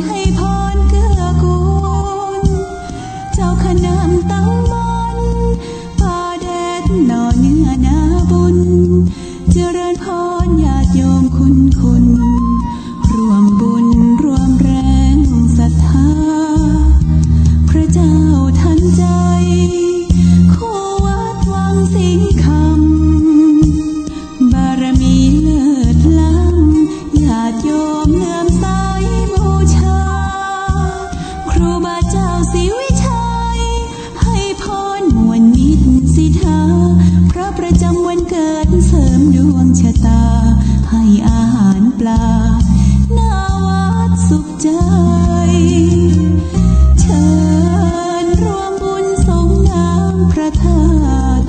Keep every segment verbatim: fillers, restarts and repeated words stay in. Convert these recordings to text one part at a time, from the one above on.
ให้พรเกื้อกูล เจ้าคณะตำบลป่าแดดหน่อเนื้อนาบุญ เจริญพรญาติโยมคุณคุณ ร่วมบุญร่วมแรงศรัทธา พระเจ้าทันใจ คู่วัดวังสิงห์คำ บารมีเลิศล้ำ ญาติโยมเลื่อมใสบูชา ครูบาเจ้าศรีวิชัย ให้พรมวลมิตรสิทธา พระประจำวันเกิดเสริมดวงชะตา ให้อาหารปลา หน้าวัดสุขใจ เชิญร่วมบุญสงน้ำพระธาตุ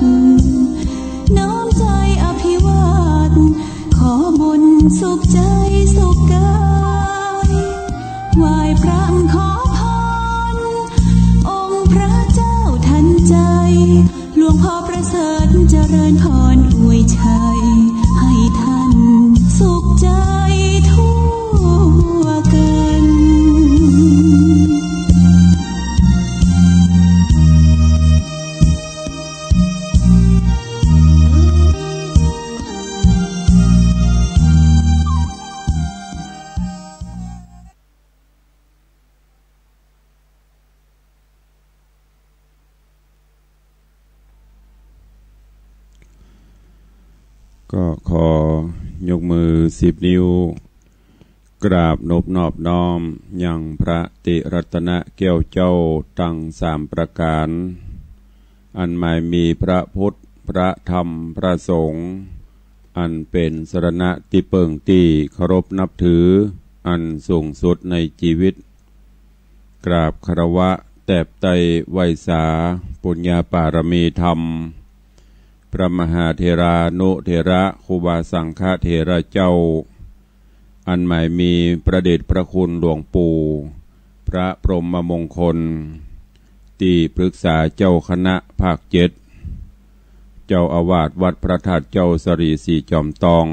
น้อมใจอภิวาท ขอบุญสุขใจสุขกาย ไหว้พระขอพร องค์พระเจ้าทันใจ หลวงพ่อประเสริฐเจริญพรอวยชัย ให้ท่านสุขใจทั่วกัน ก็ขอยกมือสิบนิ้ว กราบนบนอบน้อมยังพระติรัตนแก้วเจ้าตังสามประก๋าน อันหมายมีพระพุทธ พระธรรม พระสงฆ์ อันเป๋นสรณะตี้เปิ้งตี้เคารพนับถือ อันสูงสุดในจีวิต กราบคารวะแตบไต้ไหว้สาปุญญาปารมีธรรม พระมหาเถรานุเถระครูบาสังฆเถระเจ้า อันหมายมีพระเดชพระคุณหลวงปู่ พระพรหมมงคล ตี้ปรึกษาเจ้าคณะภาคเจ็ด เจ้าอาวาสวัดพระธาตุเจ้าสะหลีสีจอมตอง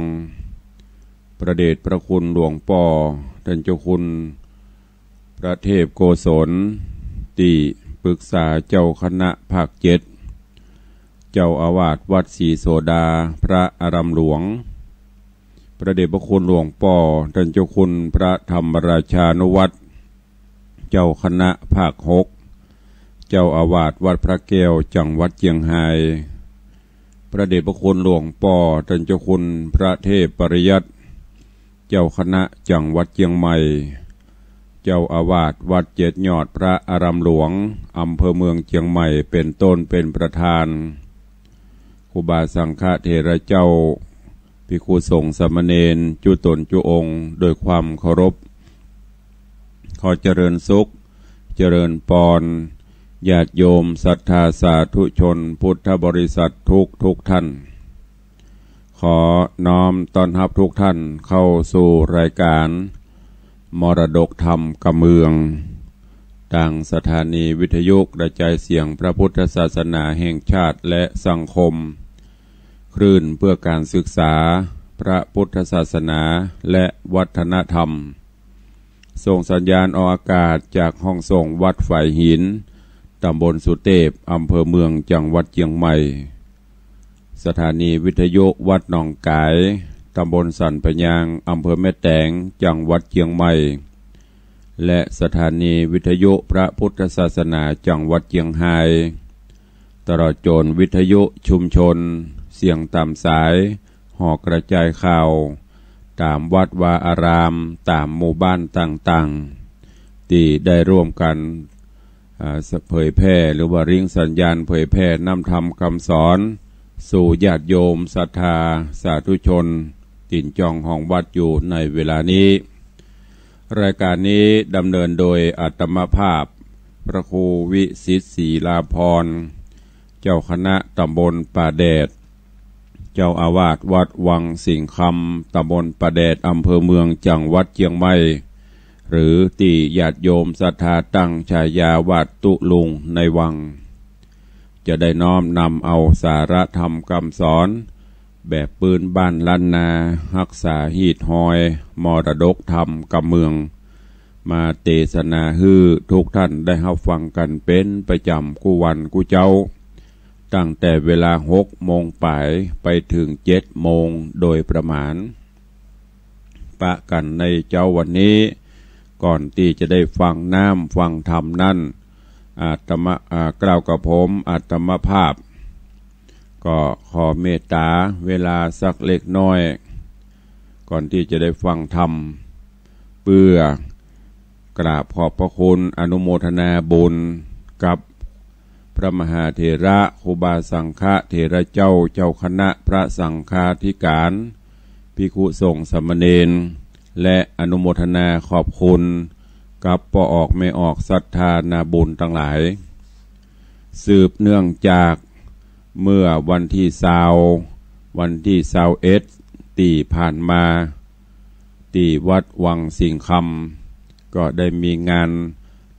พระเดชพระคุณหลวงป้อ ต้านเจ้าคุณ พระเทพโกศล ตี้ปรึกษาเจ้าคณะภาคเจ็ด เจ้าอาวาสวัดศรีโสดา พระอารามหลวง พระเดชพระคุณหลวงป้อ ต้านเจ้าคุณพระธรรมราชานุวัฒน์ เจ้าคณะภาคหก เจ้าอาวาสวัดพระแก้ว จังหวัดเจียงฮาย พระเดชพระคุณหลวงป้อ ต้านเจ้าคุณพระเทพปริยัติ เจ้าคณะจังหวัดเจียงใหม่ เจ้าอาวาสวัดเจ็ดยอดพระอารามหลวง อำเภอเมืองเจียงใหม่ เป๋นต้นเป๋นประธาน ครูบาสังฆเถระเจ้า ภิกขุสงฆ์สามเณร จุ๊ต๋นจุ๊องค์ โดยความเคารพ ขอเจริญสุข เจริญปอน ญาติโยมศรัทธาสาธุชนพุทธบริษัททุกทุกท่าน ขอน้อมต้อนฮับทุกท่านเข้าสู่รายการมรดกธรรมกำเมือง ตางสถานีวิทยุกระจายเสียงพระพุทธศาสนาแห่งชาติและสังคม คลื่นเพื่อการศึกษาพระพุทธศาสนาและวัฒนธรรม ส่งสัญญาณออกอากาศจากห้องส่งวัดฝายหิน ตำบลสุเตพ อำเภอเมือง จังหวัดเจียงใหม่ สถานีวิทยุวัดหนองก๋าย ตำบลสันปะยาง อำเภอแม่แตง จังหวัดเจียงใหม่ และสถานีวิทยุพระพุทธศาสนาจังหวัดเจียงฮาย ตลอดจ๋นวิทยุชุมชน เสียงต๋ามสาย หอกระจายข่าว ต๋ามวัดวาอาราม ต๋ามหมู่บ้านต่างๆ ตี้ได้ร่วมกั๋น อ่า เผยแพร่ หรือว่าริ้งสัญญาณเผยแพร่น้ำธรรมกำสอน สู่ญาติโยมศรัทธาสาธุชน ตี๋นจ่องห้องวัดอยู่ในเวลานี้ รายการนี้ดำเนินโดยอาตมาภาพ พระครูวิสิทธิ์ศรีลาภรณ์ เจ้าคณะตำบลป่าแดด เจ้าอาวาสวัดวังสิงห์คำ ตำบลป่าแดด อำเภอเมือง จังหวัดเจียงใหม่ หรือตี้ญาติโยมศรัทธาตั้งฉายาว่าตุ๊ลุงในวัง จะได้น้อมนำเอาสาระธรรมกำสอน แบบปื้นบ้านล้านนา ฮักษาฮีตฮอย มรดกธรรมกำเมือง มาเตสนาหื้อทุกท่านได้ฮับฟังกั๋นเป๋นประจ๋ำกู้วันกู้เจ๊า ตั้งแต่เวลาหกโมงป๋ายไปเถิงเจ็ดโมงโดยประมาณ ปะกั๋นในเจ๊าวันนี้ ก่อนตี้จะได้ฟังน้ำฟังธรรมนั้น อาตมา อ่า เกล้ากระผมอาตมาภาพ ก็ขอเมตต๋าเวลาสักเล็กน้อย ก่อนตี้จะได้ฟังธรรม เปื้อ กราบขอบพระคุณอนุโมทนาบุญกับพระมหาเถระครูบาสังฆเถระเจ้า เจ้าคณะพระสังฆาธิการ ภิกขุสงฆ์สามเณร และอนุโมทนาขอบคุณกับป้อออกแม่ออกศรัทธานาบุญตังหลาย สืบเนื่องจากเมื่อวันตี้ซาว วันตี้ซาวเอ็ดตี้ผ่านมา ตี้วัดวังสิงห์คำ ก็ได้มีงาน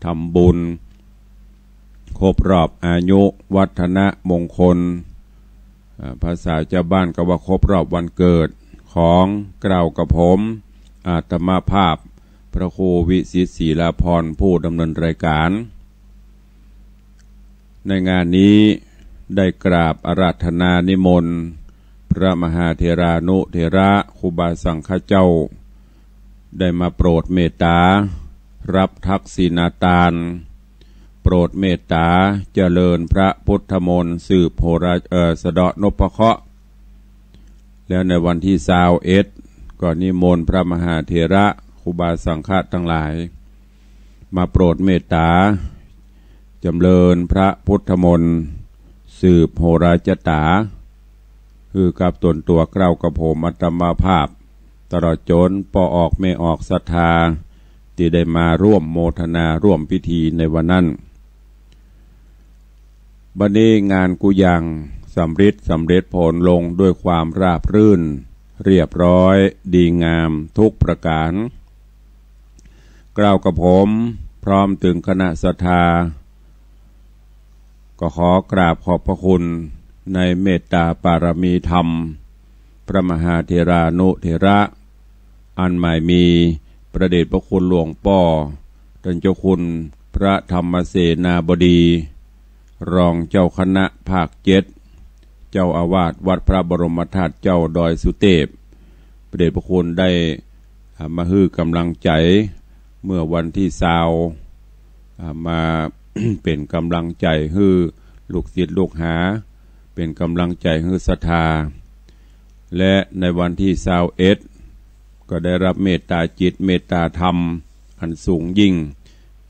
ทำบุญครบรอบอายุวัฒนมงคล อ่า ภาษาจาวบ้านก็ว่าครบรอบวันเกิดของเกล้ากระผมอาตมาภาพ พระครูวิสิตศิลาภรณ์ผู้ดำเนินรายการ ในงานนี้ได้กราบอาราธนานิมนต์พระมหาเถรานุเถระครูบาสังฆเจ้า ได้มาโปรดเมตต๋ารับทักษิณาตาน โปรดเมตต๋าเจริญพระพุทธมนต์สืบโหรา เอ่อ สะเดาะนพเคราะห์ แล้วในวันตี้ซาวเอ็ดก็นิมนต์พระมหาเถระครูบาสังฆะตังหลาย มาโปรดเมตต๋าจำเริญพระพุทธมนต์สืบโหราจาต๋า หื้อกับต๋นตั๋วเกล้ากระผมอาตมาภาพ ตลอดจ๋นป้อออกแม่ออกศรัทธา ตี้ได้มาร่วมโมทนาร่วมพิธีในวันนั้น บัดนี้งานกู้อย่างสำริดสำเร็จผลลงด้วยความราบรื่นเรียบร้อยดีงามทุกประก๋าน เกล้ากระผมพร้อมเถิงคณะศรัทธา ก็ขอกราบขอบพระคุณในเมตต๋าปารมีธรรม พระมหาเถรานุเถระ อันหมายมีพระเดชพระคุณหลวงป้อต้านเจ้าคุณพระธรรมเสนาบดี รองเจ้าคณะภาคเจ็ด เจ้าอาวาสวัดพระบรมธาตุเจ้าดอยสุเตพ พระเดชพระคุณได้ อ่า มาหื้อก๋ำลังใจ๋เมื่อวันตี้ซาว อ่า มา เป๋นก๋ำลังใจ๋หื้อลูกศิษย์ลูกหา เป๋นก๋ำลังใจ๋หื้อศรัทธา และในวันตี้ซาวเอ็ดก็ได้รับเมตต๋าจิตเมตต๋าธรรมอันสูงยิ่ง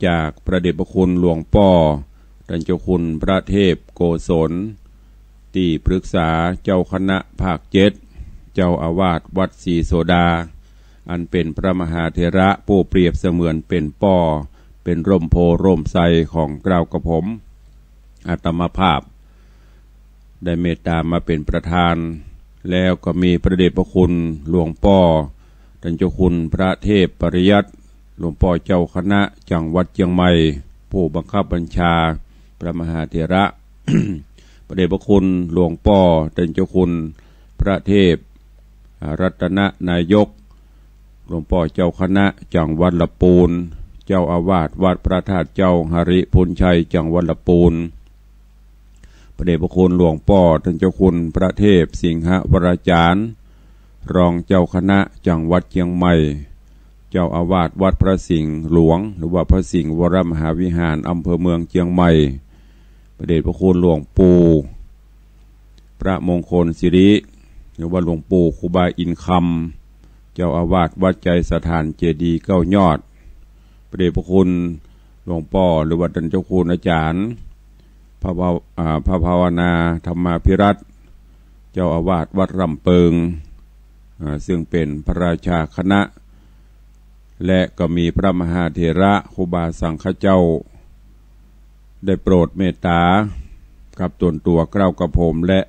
จากพระเดชพระคุณหลวงป้อต้านเจ้าคุณพระเทพโกศล ตี้ปรึกษาเจ้าคณะภาคเจ็ด เจ้าอาวาสวัดศรีโสดา อันเป๋นพระมหาเถระผู้เปรียบเสมือนเป๋นป้อ เป๋นร่มโพธิ์ร่มไทรของเกล้ากระผมอาตมาภาพ ได้เมตต๋ามาเป๋นประธาน แล้วก็มีพระเดชพระคุณหลวงป้อต้านเจ้าคุณพระเทพปริยัติ หลวงป้อเจ้าคณะจังหวัดเจียงใหม่ ผู้บังคับบัญชาพระมหาเถระ พระเดชพระคุณหลวงป้อต้านเจ้าคุณพระเทพ อ่า รัตนนายก หลวงป้อเจ้าคณะจังหวัดละปูน เจ้าอาวาสวัดพระธาตุเจ้าหริภุญชัยจังหวัดละปูน พระเดชพระคุณหลวงป้อต้านเจ้าคุณพระเทพสิงหวราจารย์ รองเจ้าคณะจังหวัดเจียงใหม่ เจ้าอาวาสวัดพระสิงห์หลวง หรือว่าพระสิงห์วรมหาวิหาร อำเภอเมืองเจียงใหม่ พระเดชพระคุณหลวงปู่ พระมงคลสิริ หรือว่าหลวงปู่ครูบาอินคำ เจ้าอาวาสวัดไชยสถานเจดีย์เก้ายอด พระเดชพระคุณหลวงป้อ หรือว่าต้านเจ้าคุณอาจารย์ พระภาว- อ่า พระภาวนาธรรมาภิรัตน์ เจ้าอาวาสวัดร่ำเปิง อ่า ซึ่งเป๋นพระราชาคณะ และก็มีพระมหาเถระครูบาสังฆเจ้า ได้โปรดเมตต๋ากับต๋นตั๋วเกล้ากระผมและ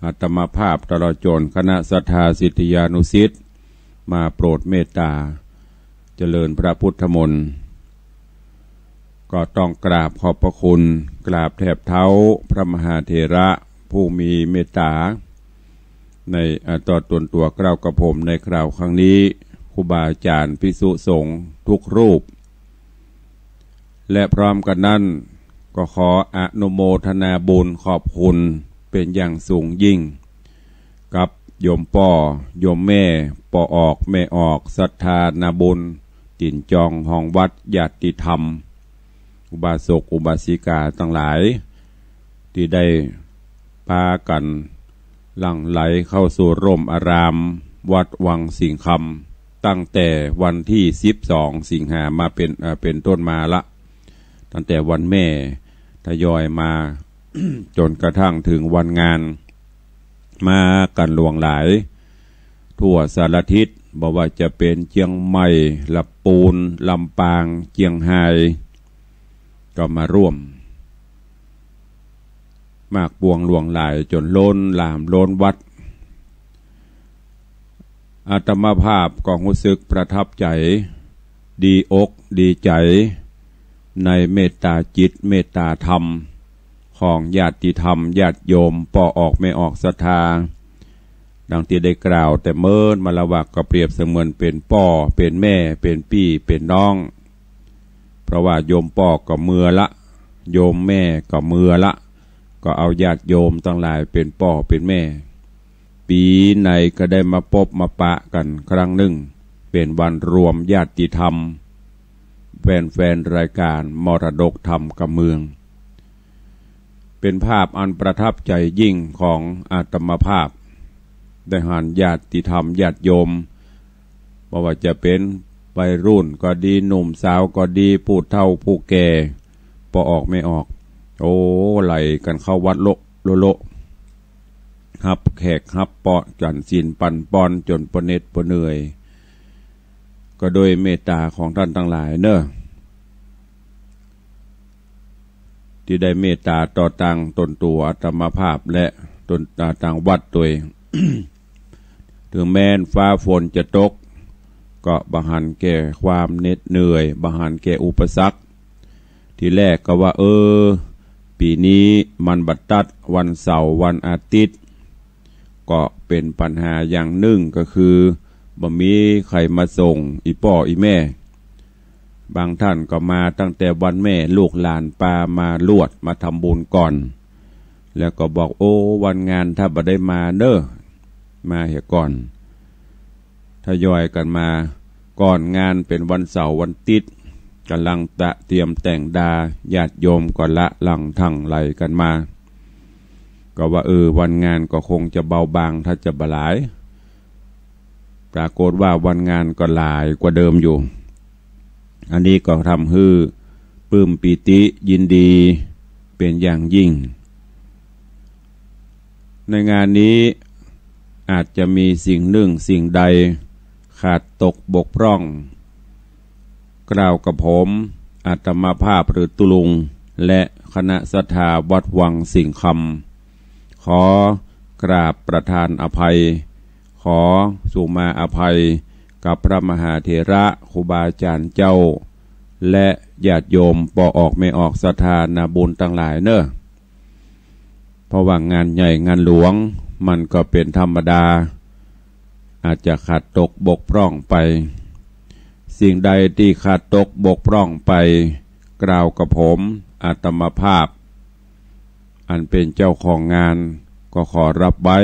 อาตมาภาพตลอดจ๋นคณะศรัทธาศิษยานุศิษย์ มาโปรดเมตต๋าเจริญพระพุทธมนต์ ก็ต้องกราบขอบพระคุณ กราบแทบเท้าพระมหาเถระผู้มีเมตต๋า ใน อ่า ต่อต๋นตั๋วเกล้ากระผมในคราวครั้งนี้ ครูบาอาจารย์ภิกษุสงฆ์ทุกรูป และพร้อมกั๋นนั้นก็ขออนุโมทนาบุญขอบคุณเป๋นอย่างสูงยิ่ง กับโยมป้อโยมแม่ ป้อออกแม่ออก ศรัทธานาบุญ ตี๋นจองห้องวัด ญาติธรรม อุบาสกอุบาสิกาตังหลาย ตี้ได้ปากั๋นหลั่งไหลเข้าสู่ร่มอารามวัดวังสิงห์คำ ตั้งแต่วันตี้สิบสองสิงหามาเป๋น เอ่อ เป๋นต้นมาละ ตั้งแต่วันแม่ทยอยมา จ๋นกระทั่งเถิงวันงาน มากั๋นหลวงหลาย ทั่วสารทิศ บ่ว่าจะเป๋นเจียงใหม่ ละปูน ลำปาง เจียงฮาย ก็มาร่วม มากปวงหลวงหลายจ๋นล้นหลามล้นวัด อาตมาภาพก็ฮู้สึกประทับใจ๋ ดีอกดีใจ๋ ในเมตต๋าจิตเมตต๋าธรรม ของญาติธรรมญาติโยม ป้อออกแม่ออกศรัทธา ดังตี้ได้กล่าวแต่เมินมาละว่า ก็เปรียบเสมือนเป๋นป้อเป๋นแม่ เป๋นปี้เป๋นน้อง เพราะว่าโยมป้อก็เมือละ โยมแม่ก็เมือละ ก็เอาญาติโยมตังหลายเป๋นป้อเป๋นแม่ ปี๋ไหนก็ได้มาปบมาปะกั๋นครั้งนึ่ง เป๋นวันรวมญาติธรรม แฟนๆ รายก๋านมรดกธรรมกำเมือง เป๋นภาพอันประทับใจ๋ยิ่งของอาตมาภาพ ได้หันญาติธรรมญาติโยม บ่ว่าจะเป๋นวัยรุ่นก็ดี หนุ่มสาวก็ดี ผู้เฒ่าผู้แก่ ป้อออกแม่ออก โอ้ ไหลกั๋นเข้าวัดโละโละโละ ฮับแขกฮับเปาะ ฉันศีลปั๋นปอนจ๋นปะเหน็ดปะเหนื่อย ก็โดยเมตต๋าของต้านตังหลายเน่อ ตี้ได้เมตต๋าต่อตางต๋นตั๋วอาตมาภาพและต๋น อ่า ตางวัดตวย เถิงแม้นฟ้าฝนจะตก ก็บ่หันแก่ความเหน็ดเหนื่อย บ่หันแก่อุปสรรค ทีแรกก็ว่า เออ ปี๋นี้มันบ่ตัดวันเสาร์วันอาทิตย์ ก็เป๋นปัญหาอย่างนึ่งก็คือ บ่มีใผมาส่งอี่ป้ออี่แม่ บางต้านก็มาตั้งแต่วันแม่ ลูกหลานปามาลวดมาทำบุญก่อน แล้วก็บอก โอ้ วันงานถ้าบ่ได้มาเน่อ มาเหียก่อน ทยอยกั๋นมา ก่อนงานเป๋นวันเสาร์วันอาทิตย์ ก่ำลังตระเตรียมแต่งดา ญาติโยมก็ละหลั่งตั๋งไหลกั๋นมา ก็ว่า เออ วันงานก็คงจะเบาบาง ถ้าจะบ่หลาย ปรากฏว่าวันงานก็หลายกว่าเดิมอยู่ อันนี้ก็ทำหื้อปลื้มปีติยินดีเป๋นอย่างยิ่ง ในงานนี้อาจจะมีสิ่งนึ่งสิ่งใดขาดตกบกพร่อง กล่าวกับผม อาตมาภาพหรือตุ๊ลุง และคณะศรัทธาวัดวังสิงห์คำ ขอกราบประทานอภัย ขอสุมาอภัยกับพระมหาเถระ ครูบาอาจ๋ารย์เจ้า และญาติโยมป้อออกแม่ออกศรัทธานาบุญตังหลายเน่อ เพราะว่างานใหญ่งานหลวงมันก็เป๋นธรรมดา อาจจะขาดตกบกพร่องไป สิ่งใดตี้ขาดตกบกพร่องไป กล่าวกับผม อาตมาภาพ อันเป๋นเจ้าของงาน ก็ขอรับไว้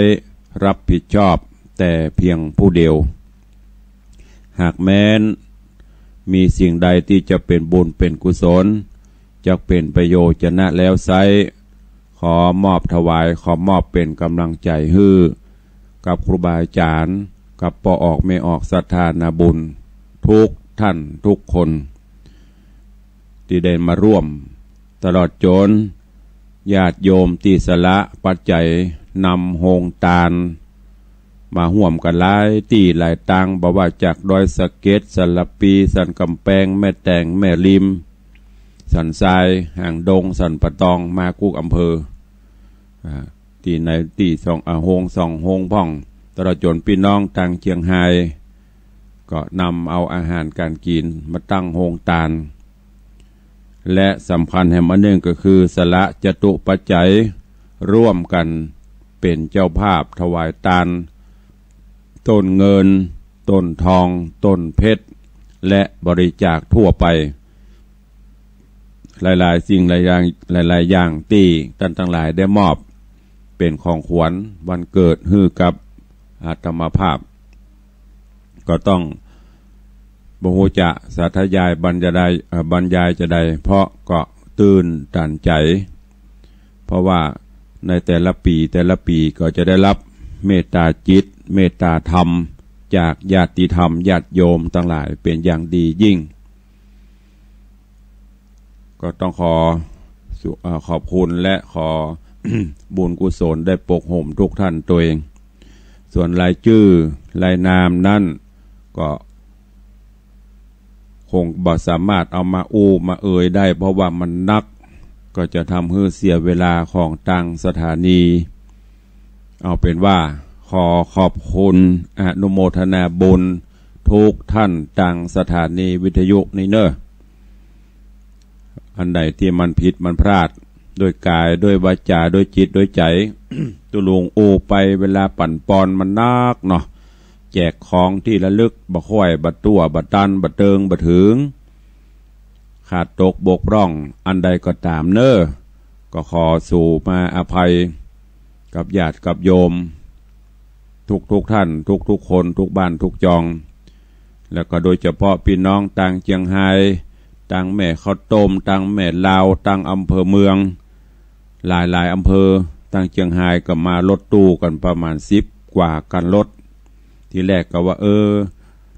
รับผิดชอบแต่เพียงผู้เดียว หากแม้นมีสิ่งใดตี้จะเป๋นบุญเป๋นกุศล จักเป๋นประโยชน์จะนะแล้วไซร้ ขอมอบถวาย ขอมอบเป๋นก๋ำลังใจ๋หื้อ กับครูบาอาจ๋ารย์ กับป้อออกแม่ออกศรัทธานาบุญ ทุกต้านทุกคน ตี้ได้มาร่วม ตลอดจ๋นญาติโยมตี้สละปัจจัยนำโฮงตาน มาฮ่วมกั๋นหลายตี้หลายตาง บ่ว่าจากดอยสะเก็ด สารภี สันก๋ำแปง แม่แตง แม่ริม สันทราย หางดง สันป่าตอง มากู้อำเภอ อ่า ตี้ในตี้สอง อ่า โฮงสองโฮงพ่อง ตลอดจ๋นปี้น้องตางเจียงฮาย ก็นำเอาอาหารก๋านกิ๋นมาตั้งโฮงตาน และสำคัญแหมอันนึ่งก็คือ สละจตุปัจจัยร่วมกั๋นเป๋นเจ้าภาพถวายตาน ต้นเงิน ต้นทอง ต้นเพชร และบริจาคทั่วไป หลายๆ สิ่งหลายอย่าง หลายๆ อย่างตี้ต้านตังหลายได้มอบเป๋นของขวัญวันเกิดหื้อกับอาตมาภาพ ก็ต้องบ่ฮู้จะสาธยายบรรยาย เอ่อ บรรยายจาใด เพราะก็ตื้นตันใจ๋ เพราะว่าในแต่ละปี๋แต่ละปี๋ก็จะได้ฮับเมตตาจิต เมตตาธรรม จากญาติธรรมญาติโยมตังหลายเป๋นอย่างดียิ่ง ก็ต้องขอสุ- เอ่อ ขอบคุณและขอบุญกุศลได้ปกห่มทุกท่านตวย ส่วนรายจื้อรายนามนั้นก็คงบ่สามารถเอามาอู้มาเอ่ยได้ เพราะว่ามันนัก ก็จะทำหื้อเสียเวลาของตางสถานี เอาเป๋นว่าขอขอบคุณอนุโมทนาบุญทุกท่านตางสถานีวิทยุนี้เน่อ อันใดตี้มันผิดมันพลาด ด้วยก๋าย ด้วยวาจา ด้วยจิต ด้วยใจ๋ ตุ๊ลุงอู้ไปเวลาปั่นปอนมันนักเนาะ แจกของตี้ระลึกบ่ค่อย บ่ตั้ว บ่ตัน บ่เติง บ่เถิง ขาดตกบกพร่องอันใดก็ต๋ามเน่อ ก็ขอสูมาอภัยกับญาติกับโยมทุกๆ ท่าน ทุกๆ คน ทุกบ้านทุกจอง แล้วก็โดยเฉพาะปี้น้องตางเจียงฮาย ตางแม่ข้าวต้ม ตางแม่ลาว ตางอำเภอเมือง หลายๆ อำเภอ ตางเจียงฮายก็มารถตู้กั๋นประมาณสิบกว่าคันรถ ทีแรกก็ว่า เออ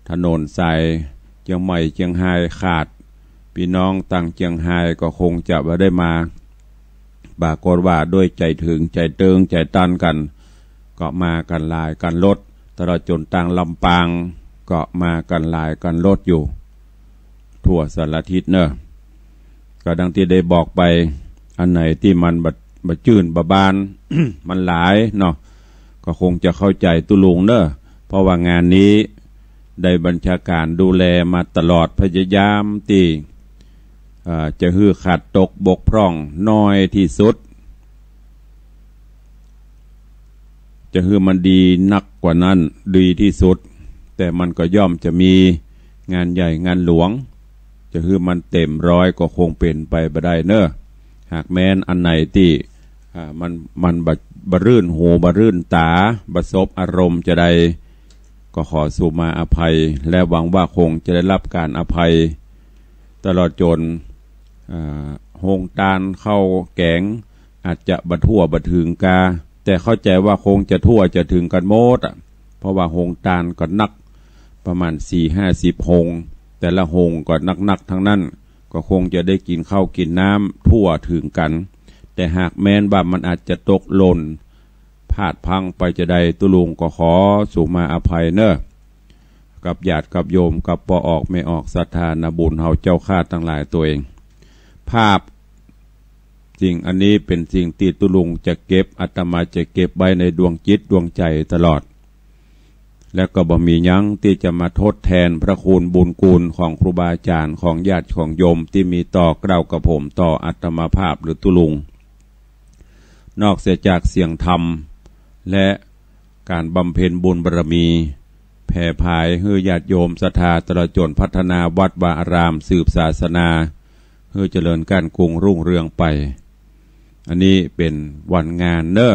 ถนนสายเจียงใหม่เจียงฮายขาด ปี้น้องตางเจียงฮายก็คงจะบ่ได้มา ปรากฏว่าด้วยใจ๋เถิง ใจ๋เติง ใจ๋ตันกั๋น ก็มากั๋นหลายคันรถ ตลอดจ๋นตางลำปางก็มากั๋นหลายคันรถอยู่ ทั่วสารทิศเน่อ ก็ดังตี้ได้บอกไป อันไหนตี้มันบ่- บ่จื้นบ่บาน มันหลายเนาะ ก็คงจะเข้าใจ๋ตุ๊ลุงเน่อ เพราะว่างานนี้ได้บัญชาก๋านดูแลมาตลอด พยายามตี้ เอ่อ จะหื้อขาดตกบกพร่องน้อยตี้สุด จะหื้อมันดีนักกว่านั้น ดีตี้สุด แต่มันก็ย่อมจะมีงานใหญ่งานหลวง จะหื้อมันเต๋มร้อยก็คงเป๋นไปบ่ได้เน่อ หากแม้นอันไหนตี้ อ่า มัน- มันบ่- บ่รื่นหู บ่รื่นต๋า บ่สบอารมณ์จาใด ก็ขอสูมาอภัย และหวังว่าคงจะได้ฮับก๋านอภัย ตลอดจ๋น อ่า โฮงตานข้าวแก๋ง อาจจะบ่ทั่วบ่เถิงกา แต่เข้าใจ๋ว่าคงจะทั่วจะเถิงกั๋นหมดอะ เพราะว่าโฮงตานก็นัก ประมาณสี่ห้าสิบโฮง แต่ละโฮงก็นักๆ ตังนั้น ก็คงจะได้กิ๋นข้าวกิ๋นน้ำทั่วเถิงกั๋น แต่หากแม้นว่ามันอาจจะตกหล่นพลาดพลั้งไปจาใด ตุ๊ลุงก็ขอสูมาอภัยเน่อ กับญาติกับโยม กับป้อออกแม่ออกศรัทธานาบุญเฮาเจ้าข้าตังหลายตวย ภาพ สิ่งอันนี้เป๋นสิ่งตี้ตุ๊ลุงจะเก็บ อาตมาจะเก็บไว้ในดวงจิตดวงใจ๋ตลอด และก็บ่มีหยังตี้จะมาทดแทนพระคุณบุญคุณของครูบาอาจ๋ารย์ ของญาติของโยมตี้มีต่อเกล้ากับผม ต่ออาตมาภาพหรือตุ๊ลุง นอกเสียจากเสียงธรรม และก๋านบำเพ็ญบุญบารมี แผ่ผายหื้อญาติโยมศรัทธาตลอดจ๋นพัฒนาวัดวาอาราม สืบศาสนา หื้อเจริญก้านกุงรุ่งเรืองไป อันนี้เป๋นวันงานเน่อ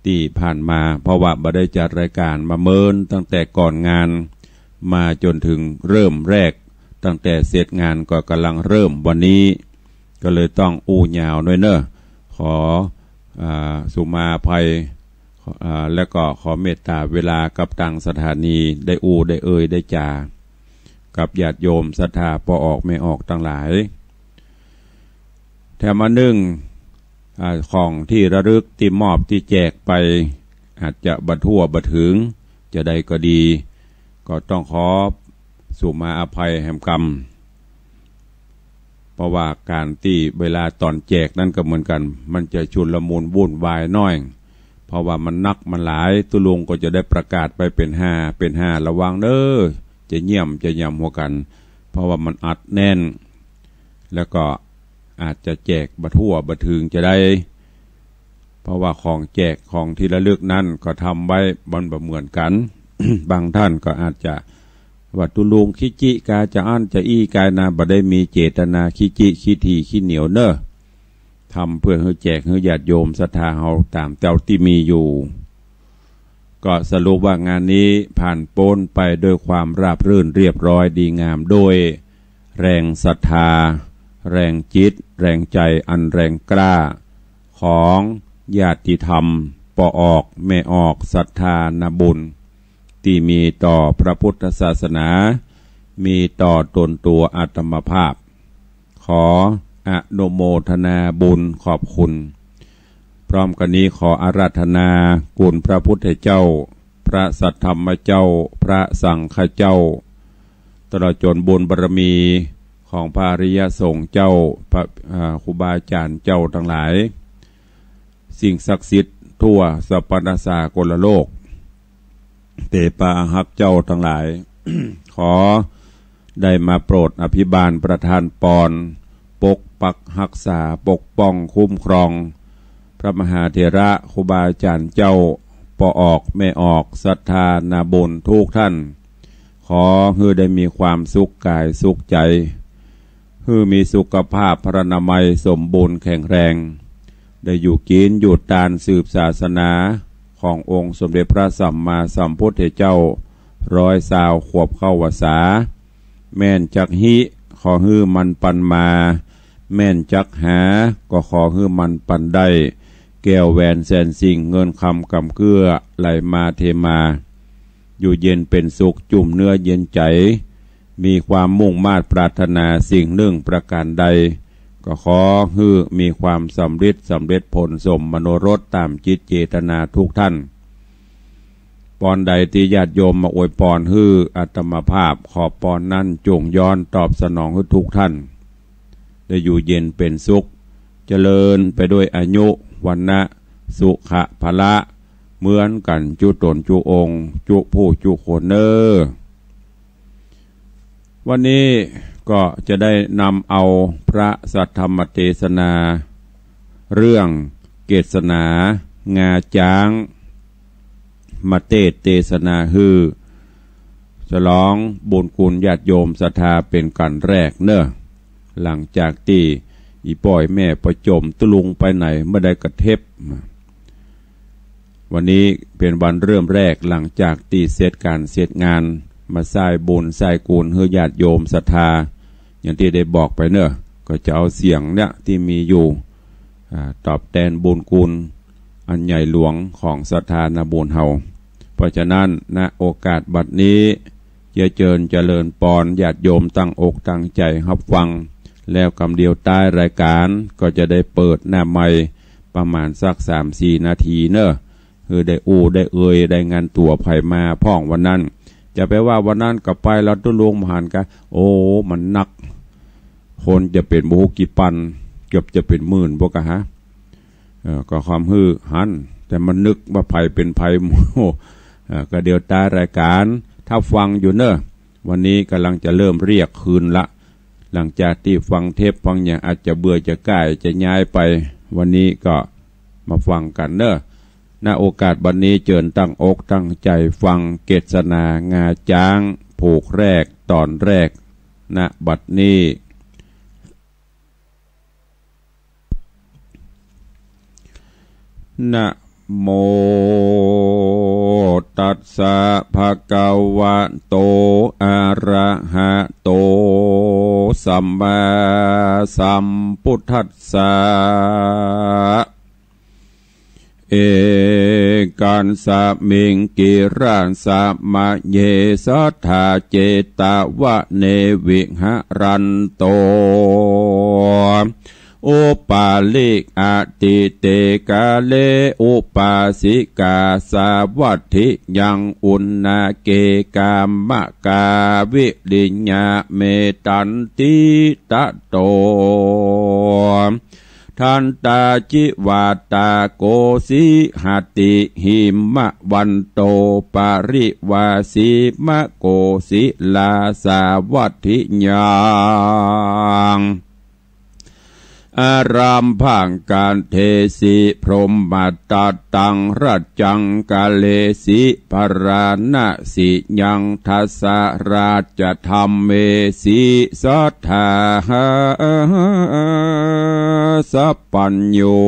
ตี้ผ่านมา เพราะว่าบ่ได้จัดรายก๋านมาเมินตั้งแต่ก่อนงาน มาจ๋นเถิงเริ่มแรก ตั้งแต่เสร็จงานก็ก่ำลังเริ่มวันนี้ ก็เลยต้องอู้ยาวหน้อยเน่อ ขอ อ่า สูมาอภัย อ่า และก็ขอเมตต๋าเวลากับตางสถานี ได้อู้ได้เอ่ยได้จ๋า กับญาติโยมศรัทธาป้อออกแม่ออกตังหลาย แถมอันนึ่ง อ่า ของตี้ระลึกตี้มอบตี้แจกไป อาจจะบ่ทั่วบ่เถิงจาใดก็ดี ก็ต้องขอสูมาอภัยแหมกำ เพราะว่าก๋านตี้เวลาต๋อนแจกนั้นก็เหมือนกั๋น มันจะชุลมุนวุ่นวายหน้อย เพราะว่ามันนักมันหลาย ตุ๊ลุงก็จะได้ประกาศไปเป๋นห้า เป๋นห้า ระวังเน่อ จะเยี่ยมจะยำหัวกั๋น เพราะว่ามันอัดแน่น แล้วก็อาจจะแจกบ่ทั่วบ่เถิงจาใด เพราะว่าของแจกของตี้ระลึกนั้นก็ทำไว้มันบ่เหมือนกั๋น บางท่านก็อาจจะ ว่าตุ๊ลุงขี้จี้กาจะอั้นจะอี้กายนา บ่ได้มีเจตนาขี้จี้ขี้ถี่ขี้เหนียวเน่อ ทำเปื้อหื้อแจกหื้อญาติโยมศรัทธาเฮาต๋ามเต้าตี้มีอยู่ ก็สรุปว่างานนี้ผ่านป๊นไปด้วยความราบรื่นเรียบร้อยดีงาม ด้วยแรงศรัทธา แรงจิต แรงใจ๋อันแรงกล้า ของญาติธรรมป้อออกแม่ออกศรัทธานาบุญ ตี้มีต่อพระพุทธศาสนา มีต่อต๋นตั๋วอาตมาภาพ ขออนุโมทนาบุญขอบคุณ พร้อมกั๋นนี้ขออาราธนาคุณพระพุทธเจ้า พระสัทธรรมเจ้า พระสังฆเจ้า ตลอดจ๋นบุญบารมีของพระอริยสงฆ์เจ้า พระ อ่า ครูบาอาจ๋ารย์เจ้าตังหลาย สิ่งศักดิ์สิทธิ์ทั่วสปนสากลโลก เตปาอาฮักเจ้าตังหลาย ขอได้มาโปรดอภิบาลประทานปอน ปกปักฮักษา ปกป้องคุ้มครอง พระมหาเถระครูบาอาจ๋ารย์เจ้า ป้อออกแม่ออกศรัทธานาบุญทุกท่าน ขอหื้อได้มีความสุขก๋ายสุขใจ๋ หื้อมีสุขภาพพรรณนามัยสมบูรณ์แข็งแรง ได้อยู่กิ๋นอยู่ตานสืบศาสนาขององค์สมเด็จพระสัมมาสัมพุทธเจ้า ร้อยซาวขวบเข้าพรรษา แม่นจักฮิ ขอหื้อมันปันมา แม่นจักหา ก็ขอหื้อมันปันได้ แก้วแหวนแสนสิ่ง เงินคำกำเกื้อ ไหลมาเทมา อยู่เย็นเป๋นสุข จุ่มเนื้อเย็นใจ๋ มีความมุ่งมาดปรารถนาสิ่งนึ่งประก๋านใด ก็ขอหื้อมีความสำริด สำเร็จผลสมมโนรสต๋ามจิตเจตนาทุกท่าน ปอนใดตี้ญาติโยมมาอวยปอนหื้ออาตมาภาพ ขอปอนนั้นจงย้อนตอบสนองหื้อทุกท่าน ได้อยู่เย็นเป๋นสุข เจริญไปด้วยอายุ วรรณะ สุขะ พละ เหมือนกั๋นจุ๊ต๋นจุ๊องค์ จุ๊ผู้จุ๊คนเน่อ วันนี้ก็จะได้นำเอาพระสัทธรรมเตสนา เรื่องเกสนางาจ๊าง มาเตสน์เตสนาหื้อ ฉลองบุญคุณญาติโยมศรัทธาเป๋นกั๋นแรกเน่อ หลังจากตี้อี่ป้ออี่แม่ประจมตุ๊ลุงไปไหนบ่ได้กระเทบ วันนี้เป๋นวันเริ่มแรกหลังจากตี้เสร็จก๋านเสร็จงาน มาใส้บุญใส้กุนหื้อญาติโยมศรัทธา อย่างตี้ได้บอกไปเน่อ ก็จะเอาเสียงเนี่ยตี้มีอยู่ อ่า ตอบแตนบุญกุนอันใหญ่หลวงของศรัทธานาบุญเฮา เพราะฉะนั้น ณ โอกาสบัดนี้ เจียเจิญเจริญปอนญาติโยมตั้งอกตั้งใจ๋ฮับฟัง แล้วกำเดียวต๊ายรายก๋านก็จะได้เปิดหน้าไมค์ประมาณสักสามสี่นาทีเน่อ หื้อได้อู้ได้เอ่ยได้งานตั๋วใผมาพ่องวันนั้น จะไปว่าวันนั้นก็ไปแล้วตุ๊ลุงบ่หันกา โอ้ มันนัก คนจะเป๋นบ่ฮู้กี่ปัน เกือบจะเป๋นหมื่นบ่กาฮะ เอ่อ ก็ความหื้อหัน แต่มันนึกว่าใผเป๋นใผ โอ้ เอ่อ ก็เดี๋ยวต๊ายรายก๋าน ถ้าฟังอยู่เน่อ วันนี้ก่ำลังจะเริ่มเรียกคืนละ หลังจากตี้ฟังเทปฟังหยังอาจจะเบื่อจะก้ายจะย้ายไป วันนี้ก็มาฟังกั๋นเน่อ ณ โอกาสบัดนี้เจิญตั้งอกตั้งใจ๋ฟังเกสนางาจ๊างผูกแรกต๋อนแรก ณ บัดนี้ นะโมตัสสะ ภะคะวะโต อะระหะโต สัมมาสัมพุทธัสสะ เอกัสสะมิงกิราสะมะเย สัทธาเจตวะเน วิหะรันโต อุปาลิกะติเตกาเล อุปาสิกาสาวัตถิยัง อุณาเกกามะกาวิริญญาเมตันติตะโต ทันตาจิวาตาโกสิหติ หิมะวันโต ปริวาสีมะโกสิลาสาวัตถิยัง อ อารามภะกะเทสิ พรหมทัตตัง รัจจังกะเลสิ พาราณสิยัง ทัสสะราชธรรมเมสิ สัตถาสัพพัญญู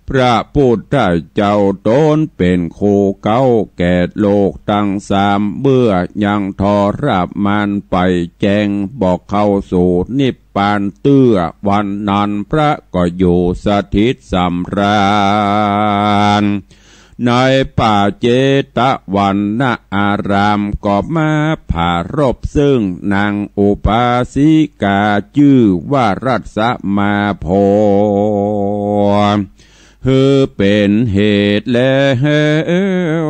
พระพุทธเจ้าต๋นเป๋นคู่เก๊าแก่โลกตังสาม เมื่อยังทรมานไปแจ้ง บ่เข้าสู่นิพพานเตื้อ วันนั้นพระก็อยู่สถิตสำราญ ในป่าเจตวันนาราม ก็มาผารบซึ่งนางอุบาสิกา จื้อว่ารัสมาโพ หื้อเป๋นเหตุแล้ว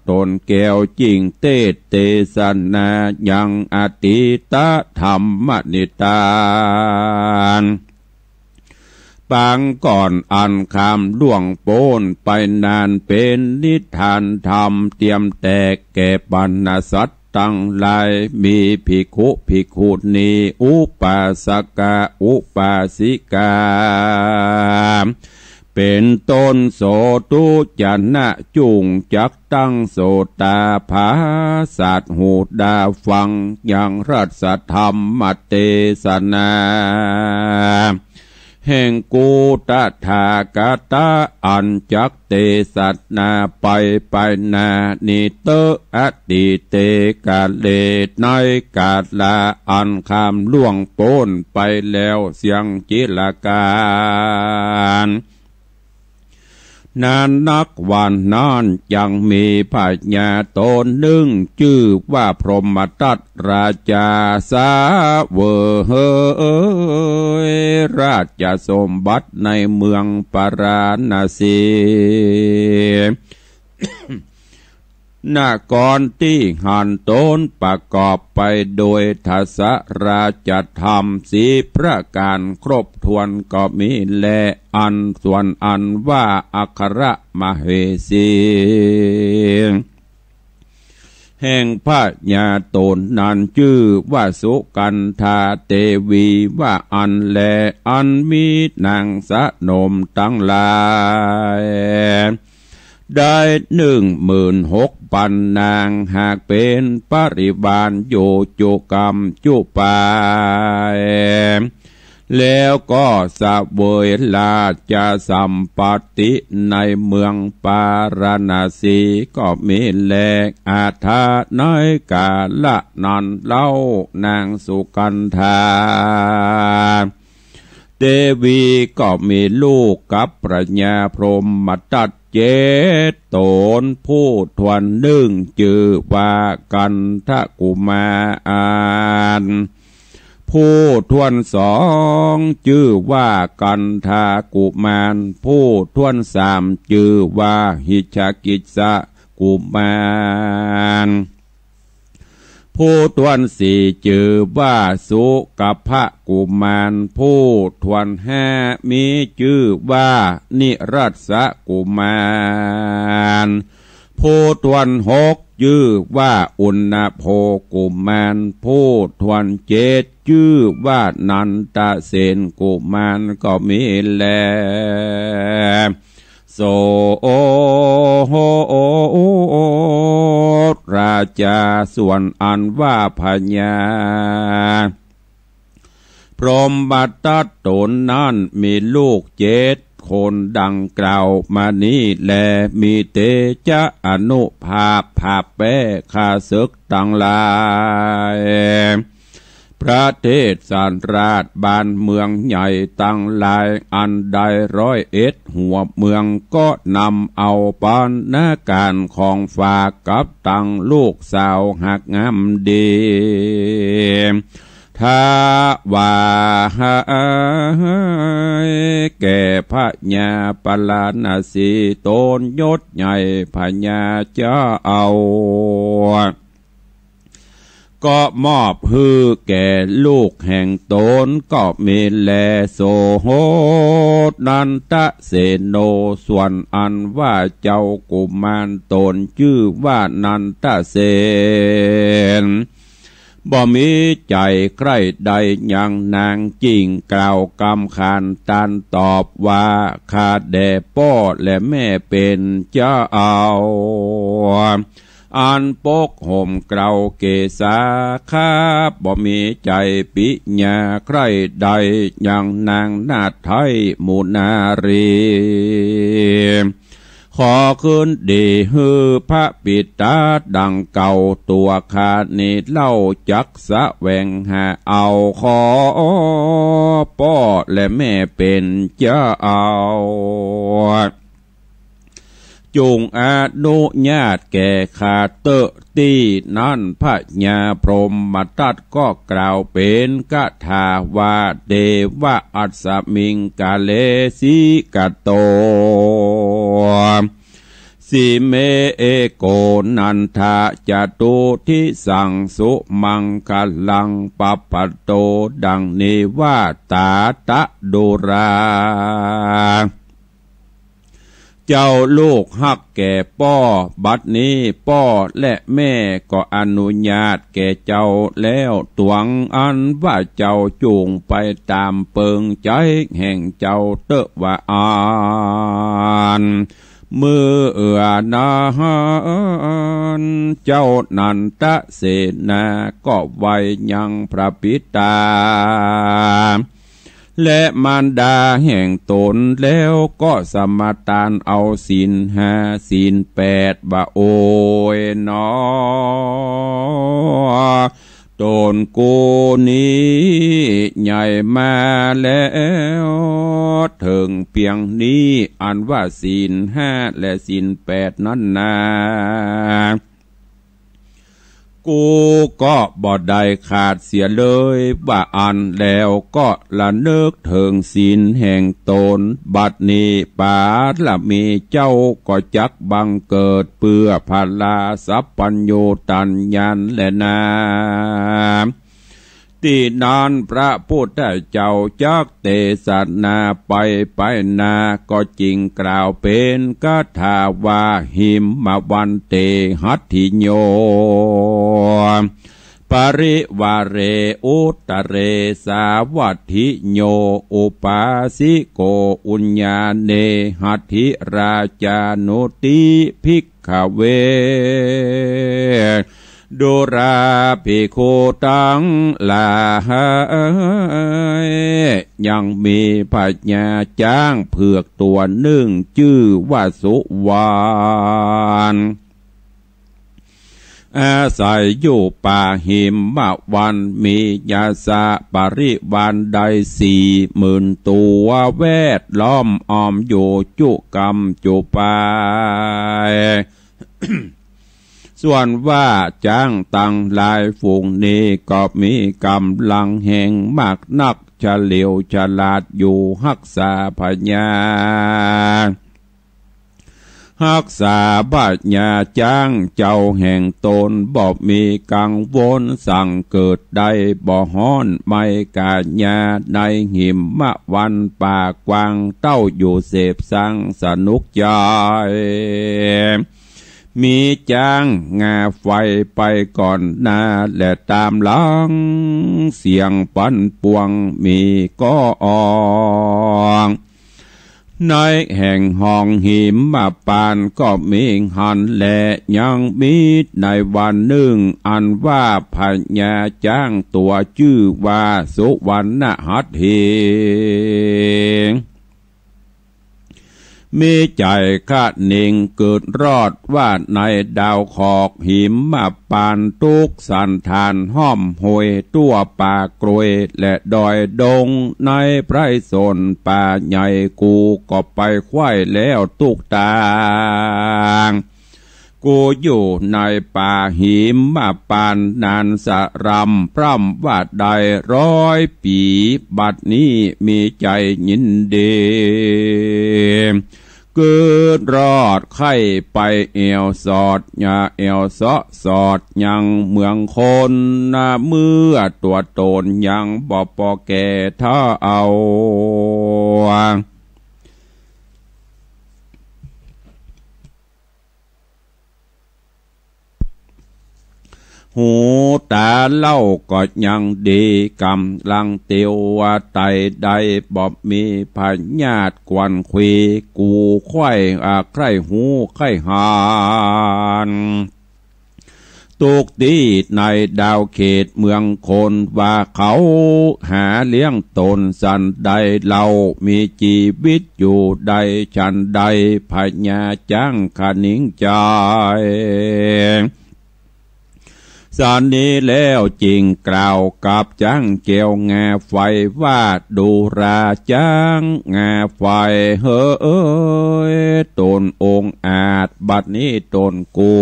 ต๋นแก้วจึงเตสน์เตสนา ยังอตีตธรรมนิทาน ปางก่อนอันข้ามล่วงป๊นไปนาน เป๋นนิทานธรรมเตียมแตกแก่บรรดาสัตว์ตังหลาย มีภิกขุภิกขุณี อุปาสกะอุปาสิกา เป๋นต้น โสตุจนะ จุ่งจักตั้งโสตาผาสาทหูดาฟัง ยังรัสธรรมเตสนา แห่งกูตถาคตะ อันจักเตสนาไปไปหน้านี้เต๊อะ อตีเตกาเล ในกาละอันข้ามล่วงป๊นไปแล้วเสี้ยงจิรกาล นานนักวันนั้นยังมีพญาต๋นนึ่ง จื้อว่าพรหมทัตราชา เสวยราชสมบัติในเมืองปาราณสี นครตี้หั้นต๋นประกอบไปโดยทศราชธรรมสี่ประก๋านครบถ้วนก็มีแล อันส่วนอันว่าอัครมเหสี แห่งพญาต๋นนั้นจื้อว่าสุคันธาเตวีว่าอั้นแล อันมีนางสนมตังหลาย ได้หนึ่งหมื่นหกปันนาง หากเป๋นปริวารอยู่จุกรรมจุปาย แล้วก็เสวยราชสมบัติในเมืองปาราณสีก็มีแล อัฏฐะ ในกาละนั้นเล่า นางสุคันธา เตวีก็มีลูกกับพญาพรหมทัตเจ็ดต๋น ผู้ถ้วนนึ่งจื้อว่ากันทกุมาร ผู้ถ้วนสองจื้อว่ากันทากุมาร ผู้ถ้วนสามจื้อว่าหิชกิสสกุมาร ผู้ถ้วนสี่จื้อว่าสุกัปพกุมาร ผู้ถ้วนห้ามีจื้อว่านิรัสสกุมาร ผู้ถ้วนหกจื้อว่าอุณณโภคกุมาร ผู้ถ้วนเจ็ดจื้อว่านันทเสนกุมารก็มีแล โส ราชา ส่วนอันว่าพญาพรหมทัตต๋นนั้นมีลูกเจ็ดคนดังกล่าวมานี้แล มีเตจะอานุภาพผาบแป๊ข้าศึกตังหลาย ประเทศราชบ้านเมืองใหญ่ตังหลาย อันได้ร้อยเอ็ดหัวเมือง ก็นำเอาปานนาก๋านของฝากกับตังลูกสาวฮักงามดี ถวายแก่พญาปาราณสีต๋นยศใหญ่พญาเจ้า ก็มอบหื้อแก่ลูกแห่งต๋นก็มีแล โส นันทเสโน ส่วนอันว่าเจ้ากุมารต๋นจื้อว่านันทเสน บ่มีใจ๋ใคร่ใดยังนาง จึ่งกล่าวกำขานตานตอบว่า ข้าแด่ป้อและแม่เป๋นเจ้า อันปกห่มเกล้าเกศา ข้าบ่มีใจ๋ปิยาใคร่ใดยังนางนาฏไท้หมู่นารี ขอคืนดีหื้อพระปิดตาดังเก่า ตั๋วข้านี้เล่าจักแสวงหาเอา ขอป้อและแม่เป๋นเจ้า จุ่งอนุญาตแก่ข้าเต๊อะ ตี้นั้นพญาพรหมทัตก็กล่าวเป๋นคาถาว่า เตวะอัสมิงกาเลสิกะโต สิเม เอโก นันทะ จตุทธิสัง สุมังคลัง ปะปะโต ดังนี้ว่า ตาตะดูรา เจ้าลูกฮักแก่ป้อ บัดนี้ป้อและแม่ก็อนุญาตแก่เจ้าแล้ว ตวงอันว่าเจ้าจุ่งไปต๋ามเปิงใจ๋แห่งเจ้าเต๊อะ ว่าอั้น เมื่อนั้นเจ้านันทเสนาก็ไหว้ยังพระปิตา และมารดาแห่งตนแล้วก็สมาตานเอาศีลห้าศีลแปด ว่า โอยหนอ ต๋นกูนี้ใหญ่มาแล้ว เถิงเปียงนี้ อันว่าศีลห้าและศีลแปดนั้นนา กูก็บ่ได้ขาดเสียเลย ว่าอั้นแล้วก็ระนึกเถิงศีลแห่งตน บัดนี้ปารมีเจ้าก็จักบังเกิดเปื้อพลาสัพพัญญูตญาณแลนา ตี้นั้นพระพุทธเจ้าจักเตสนาไปไปนา ก็จึงกล่าวเป๋นคาถาว่า หิมวันเต หัตถิโย ปริวาเร อุตตะเร สาวัตถิโย อุปาสิโก อุญญาเณ หัตถิราชานุติภิกขเว ดูราภิกขุตังหลาย ยังมีพญาจ๊างเผือกตั๋วนึ่ง จื้อว่าสุวรรณ อาศัยอยู่ป่าหิมวัน มียาสะปริวารได้สี่หมื่นตั๋ว แวดล้อมอ้อมอยู่จุกำจุปาย ส่วนว่าจ๊างตังหลายฝูงนี้ก็มีก๋ำลังแฮงมากนัก เฉลียวฉลาดอยู่ฮักษาพญา ฮักษาพญาจ๊างเจ้าแห่งตน บ่มีกังวลสังเกิดได้ บ่ฮ้อนไหม้ก๋ายา ในหิมวันป่ากว้าง เต้าอยู่เสพสังสนุกใจ๋ มีจ๊างงาไฟไปก่อนหน้า และต๋ามหลังเสียงปันป่วงมีก็ออง ในแห่งห้องหิมปานก็มีหั้นแล ยังมีในวันนึ่ง อันว่าพญาจ๊างตั๋วจื้อว่าสุวรรณหัตถี มีใจ๋คะเนงเกิดรอดว่าในดาวขอกหิมปาน ตุ๊กสันถานห้อมห้วย ตั้วป่ากล้วยและดอยดง ในไพรสนป่าใหญ่ กูก็ไปใคว่แล้วตุ๊กตาง กูอยู่ในป่าหิมปานนานสะร่ำ พร่ำว่าได้ร้อยปี๋ บัดนี้มีใจ๋ยินดี เกิดรอดใค่ไปแอ่วสอด อย่าแอ่วเซาะสอดยังเมืองคนนะ เมื่อตั๋วต๋นยังบ่ปอแก่เฒ่า หูต๋าเล่าก็ยังดี ก๋ำลังเตียวไตได้ บ่มีพยาธิควันเคว กูใค่อาใค่ฮู้ใค่หัน ตุ๊กตี้ในดาวเขตเมืองคน ว่าเขาหาเลี้ยงต๋นสันใดเล่า มีจีวิตอยู่ได้ฉันใด พญาจ๊างคะนิงใจ๋ สันนี้แล้วจึงกล่าวกับจ๊างแก้วงาไฟว่า ดูราจ๊างงาไฟเฮอเอย ต๋นองอาจ บัดนี้ต๋นกู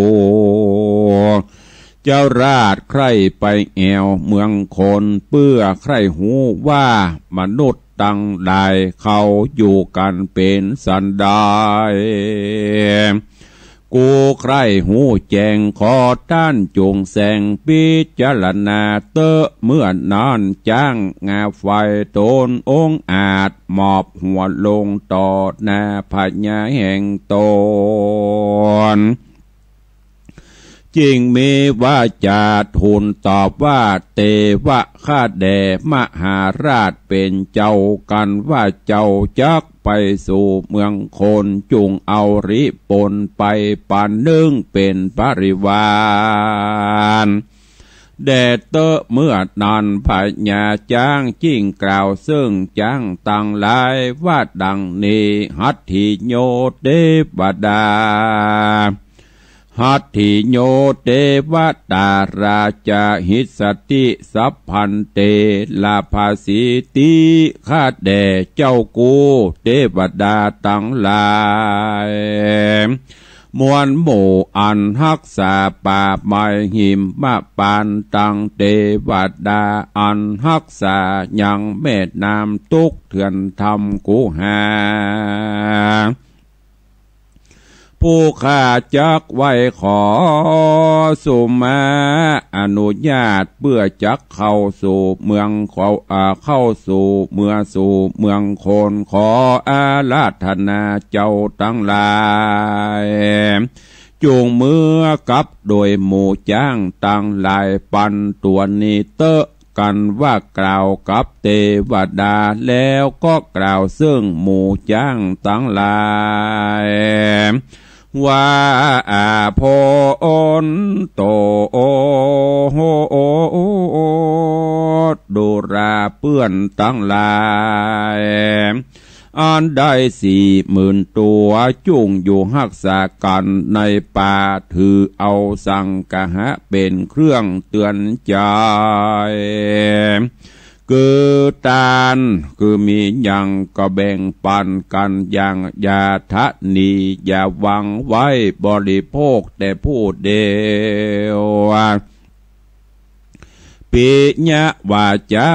เจ้าราชใค่ไปแอ่วเมืองคน เปื้อใค่ฮู้ว่ามนุษย์ตังหลายเขาอยู่กั๋นเป๋นสันใด กูใค่ฮู้แจ้ง ขอต้านจงแสงพิจารณาเต๊อะ เมื่อนั้นจ๊างงาไฟต๋นองอาจ หมอบหัวลงต่อหน้าพญาแห่งต๋น จึงมีวาจาทูลตอบว่า เตวะ ข้าแด่มหาราชเป๋นเจ้า กันว่าเจ้าจักไปสู่เมืองคน จุ่งเอาริปนไปปันนึ่งเป๋นบริวาร แด่เต๊อะ เมื่อนั้นพญาจ๊างจึ่งกล่าวเซิ่งจ๊างตังหลายว่าดังนี้ หัตถิโย เตวดา หัตถิโย เตวตา ราจา หิสติ สัพพันเต ลาภาสีติ ข้าแด่เจ้ากู้เตวดาตังหลาย มวลหมู่อันฮักษาป่าไม้หิมปานต์ ตังเตวดาอันฮักษายังแม่น้ำตุ๊กเถื่อนธรรมคูหา ผู้ข้าจักไหว้ขอสุมาอนุญาต เปื้อจักเข้าสู่เมืองเขา อ่า เข้าสู่เมือสู่เมืองคน ขออาราธนาเจ้าตังหลาย จุ่งเมือกับโดยหมู่จ๊างตังหลายปันตั๋วนี้เต๊อะ กันว่ากล่าวกับเตวดาแล้วก็กล่าวเซิ่งหมู่จ๊างตังหลาย ว่า อา โพนโต โอ โห โอ โอ โอ ดูราเปื้อนตังหลาย อันได้สี่หมื่นตั๋ว จุ่งอยู่ฮักษากั๋นในป่า ถือเอาสังคหะเป๋นเครื่องเตือนใจ๋ คือตาน คือมีหยังก็แบ่งปันกั๋นอย่างอย่าทะนี อย่าหวังไว้บริโภคแต่ผู้เดียว ปิยะวาจา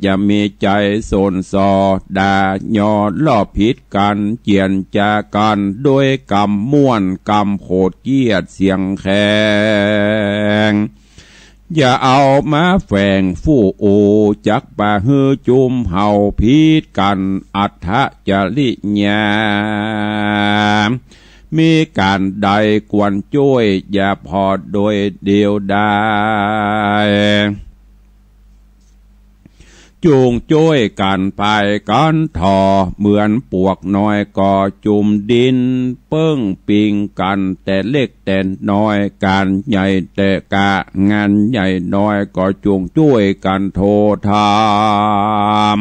จะมีใจ๋ส้นส่อ ด่าหย่อลอบผิดกั๋น เจียรจากั๋น ด้วยกำม่วนกำโขดเคียดเสียงแข็ง อย่าเอามาแฝงฟู่อู้ จักปะหื้อจุมเฮาผิดกั๋นอัตถจริยา มีก๋านใดควรจ้วย อย่าผ่อโดยเดียวดาย จุ่งจ้วยกั๋นผายกั๋นถ่อ เหมือนปวกน้อยก่อจุมดิน เปิ้งปิงกั๋นแต่เล็กแต่น้อย ก๋านใหญ่แต่กะงานใหญ่น้อย ก็จุ่งจ้วยกั๋นโทธรรม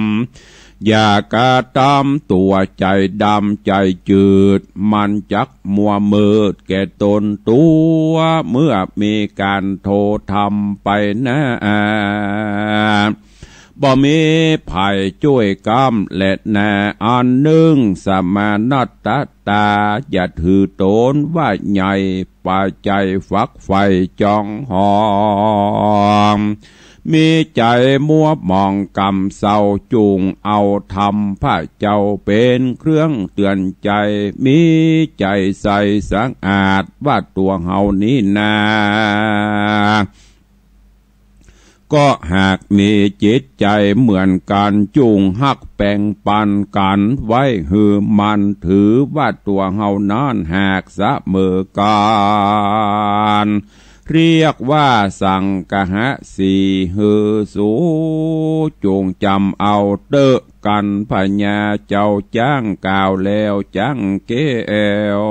อย่ากระตำตั๋วใจ๋ดำใจ๋จืด มันจักมัวมืดแก่ต๋นตั๋ว เมื่อมีก๋านโทธรรมไปนา บ่มีใผจ้วยก้ำแลนา อันนึ่ง สมานัตตา อย่าถือต๋นว่าใหญ่ ปาใจ๋ฝักใฝ่จองหอง มีใจ๋มัวหมองกำเศร้า จุ่งเอาธรรมพระเจ้าเป๋นเครื่องเตือนใจ๋ มีใจ๋ใสสะอาดว่าตั๋วเฮานี้นา ก็หากมีจิตใจ๋เหมือนกั๋น จุ่งฮักแป่งปันกั๋นไว้หื้อมั่น ถือว่าตั๋วเฮานั้นหากเสมอกั๋น เรียกว่าสังคหสี หื้อสูจงจ๋ำเอาเต๊อะ กันพญาเจ้าจ๊างกล่าวแล้วจ๊างแก้ว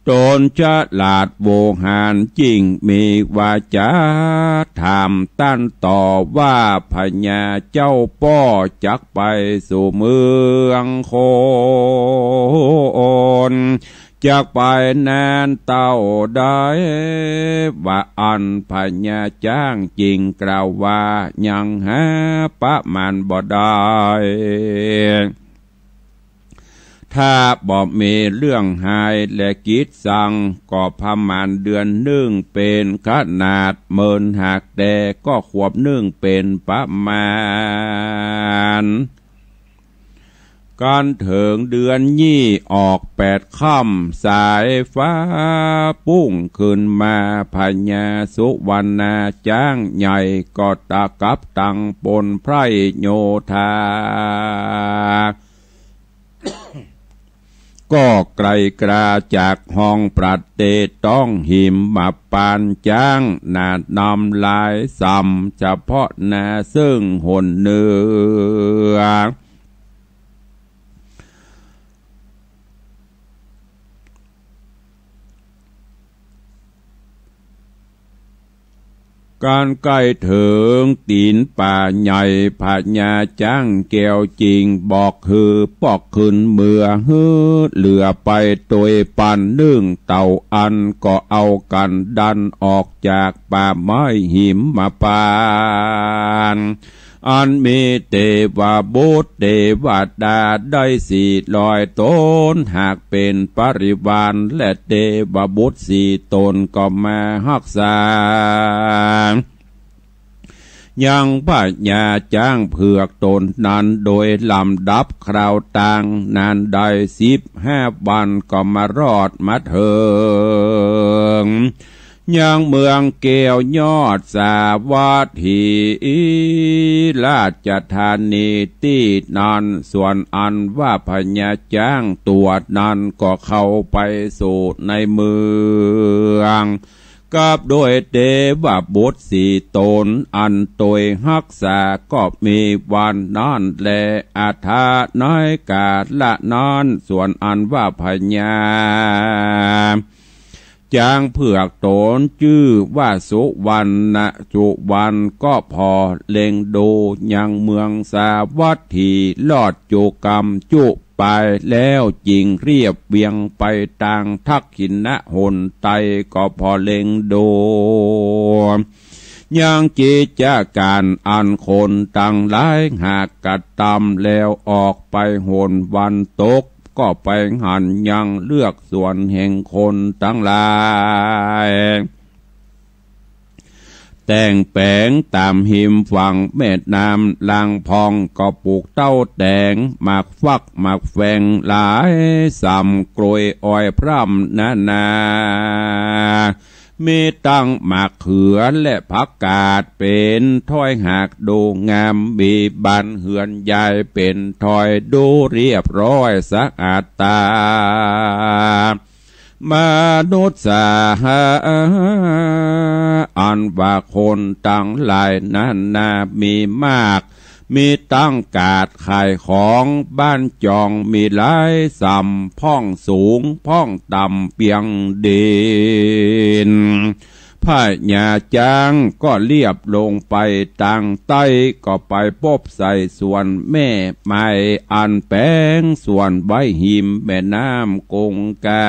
ต๋นฉลาดโวหารจิ่งมีวาจ๋าถามต้านต่อว่า พญาเจ้าป้อจักไปสู่เมืองคน จักไปนานเต้าใด ว่าอั้น พญาจ๊างจิ่งกล่าวว่า ยังหาประมาณบ่ได้ ถ้าบ่มีเรื่องฮายและกิจสัง ก็ประมาณเดือนนึ่งเป๋นขนาด เมินหากแต่ก็ขวบนึ่งเป๋นประมาณ กันเถิงเดือนยี่ออกแปดค่ำ สายฟ้าปุ้งขึ้นมา พญาสุวรรณาจ๊างใหญ่ก็ตะกับตังปนไพร่โยธา ก็ไกลกราจากห้องประเตศต้องหิมมาปานจ๊าง หน้านำลายสำเฉพาะหน้าเซิ่งหนเหนือ กันใก้เถิงตี๋นป่าใหญ่ พญาจ๊างแก้วจิ่งบอกหื้อปอกขึ้นเมือ หื้อเหลือไปตวยปันนึ่งเต้าอัน ก็เอากั๋นดันออกจากป่าไม้หิมมาปาน อันมีเตวบุตรเตวดาได้สี่ร้อยต๋น หากเป๋นปริวาร และเตวบุตรสี่ต๋นก็มาฮักษา ยังพญาจ๊างเผือกต๋นนั้นโดยลำดับคราวตาง นานได้สิบห้าวันก็มารอดมาเถิง ยังเมืองแก้วยอดสาวัตถี ราชธานีตี้นั้น ส่วนอันว่าพญาจ๊างตั๋วนั้นก็เข้าไปสู่ในเมือง กับโดยเตวบุตรสี่ต๋นอันตวยฮักษา ก็มีวันนั้นแล อัฏฐะในกาละนั้น ส่วนอันว่าพญา จ๊างเผือกต๋นจื้อว่าสุวรรณะ สุวรรณก็ผ่อเล็งดูยังเมืองสาวัตถี รอดจุกำจุปายแล้ว จิ่งเรียบเวียงไปตางทักขิณะหนไต ก็ผ่อเล็งดู ยังกิจก๋านอันคนตังหลายหากกระตำแล้วออกไปหนวันตก ก็ไปหันยังเลือกสวนแห่งคนตังหลาย แต่งแป๋งต๋ามฮิมฝั่งแม่น้ำลางพอง ก็ปลูกเต้าแต๋ง หมากฟัก หมากแฟงหลายส่ำ กล้วยอ้อยพร่ำนานา มีตังหมากเขือและผักกาด เป๋นถ้อยหากดูงาม มีบ้านเฮือนใหญ่เป๋นถ้อยดูเรียบร้อยสะอาดต๋า มนุษย์สาหะ อันว่าคนตังหลายนั้นนามีมาก มีตังก๋าดขายของ บ้านจองมีหลายส่ำ พ่องสูงพ่องต่ำเปียงดิน พญาจ๊างก็เลียบลงไปตางใต้ ก็ไปปบใส่สวนแม่ไม้ อันแป๋งสวนไว้ฮิมแม่น้ำกงกา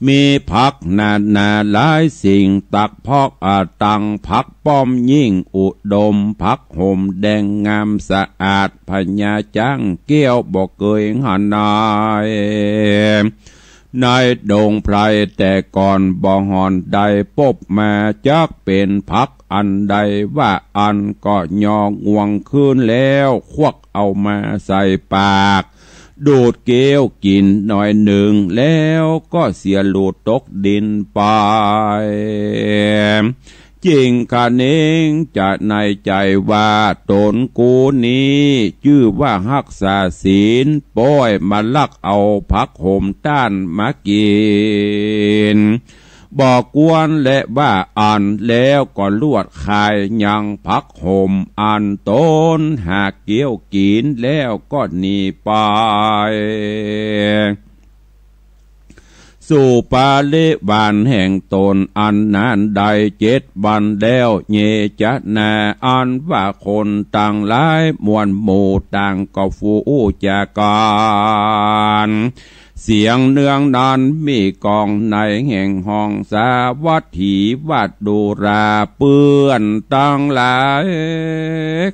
มีผักนานาหลายสิ่ง ตักพอก อ่า ตังผักป้อมยิ่งอุดม ผักโหมแดงงามสะอาด พญาจ๊างแก้วบ่เกยหันนาย ในดงไพรแต่ก่อนบ่ห่อนได้ปบมา จักเป๋นผักอันใดว่าอัน ก็ยองวงคืนแล้ว ควักเอามาใส่ปาก ดูดเกี้ยวกิ๋นหน่อยนึ่ง แล้วก็เสียหลุดตกดินไป จึงคะเนงจะในใจ๋ว่า ต๋นกูนี้จื้อว่าฮักษาศีล ป้อยมาลักเอาผ้าห่มต้านมากิ๋น บ่ควรแลว่าอั้น แล้วก็ลวดคายยังผ้าห่มอันต๋นหากเกี้ยวกิ๋น แล้วก็หนีไป สู่ปริวารแห่งต๋น อันนั้นได้เจ็ดวันแล้ว เยจะนา อันว่าคนตังหลายมวลหมู่ต่างก็ฮู้จักกั๋น เสียงเนืองนั้นมีก้องในแห่งห้องสาวัตถี ว่าดูราเปื้อนตังหลาย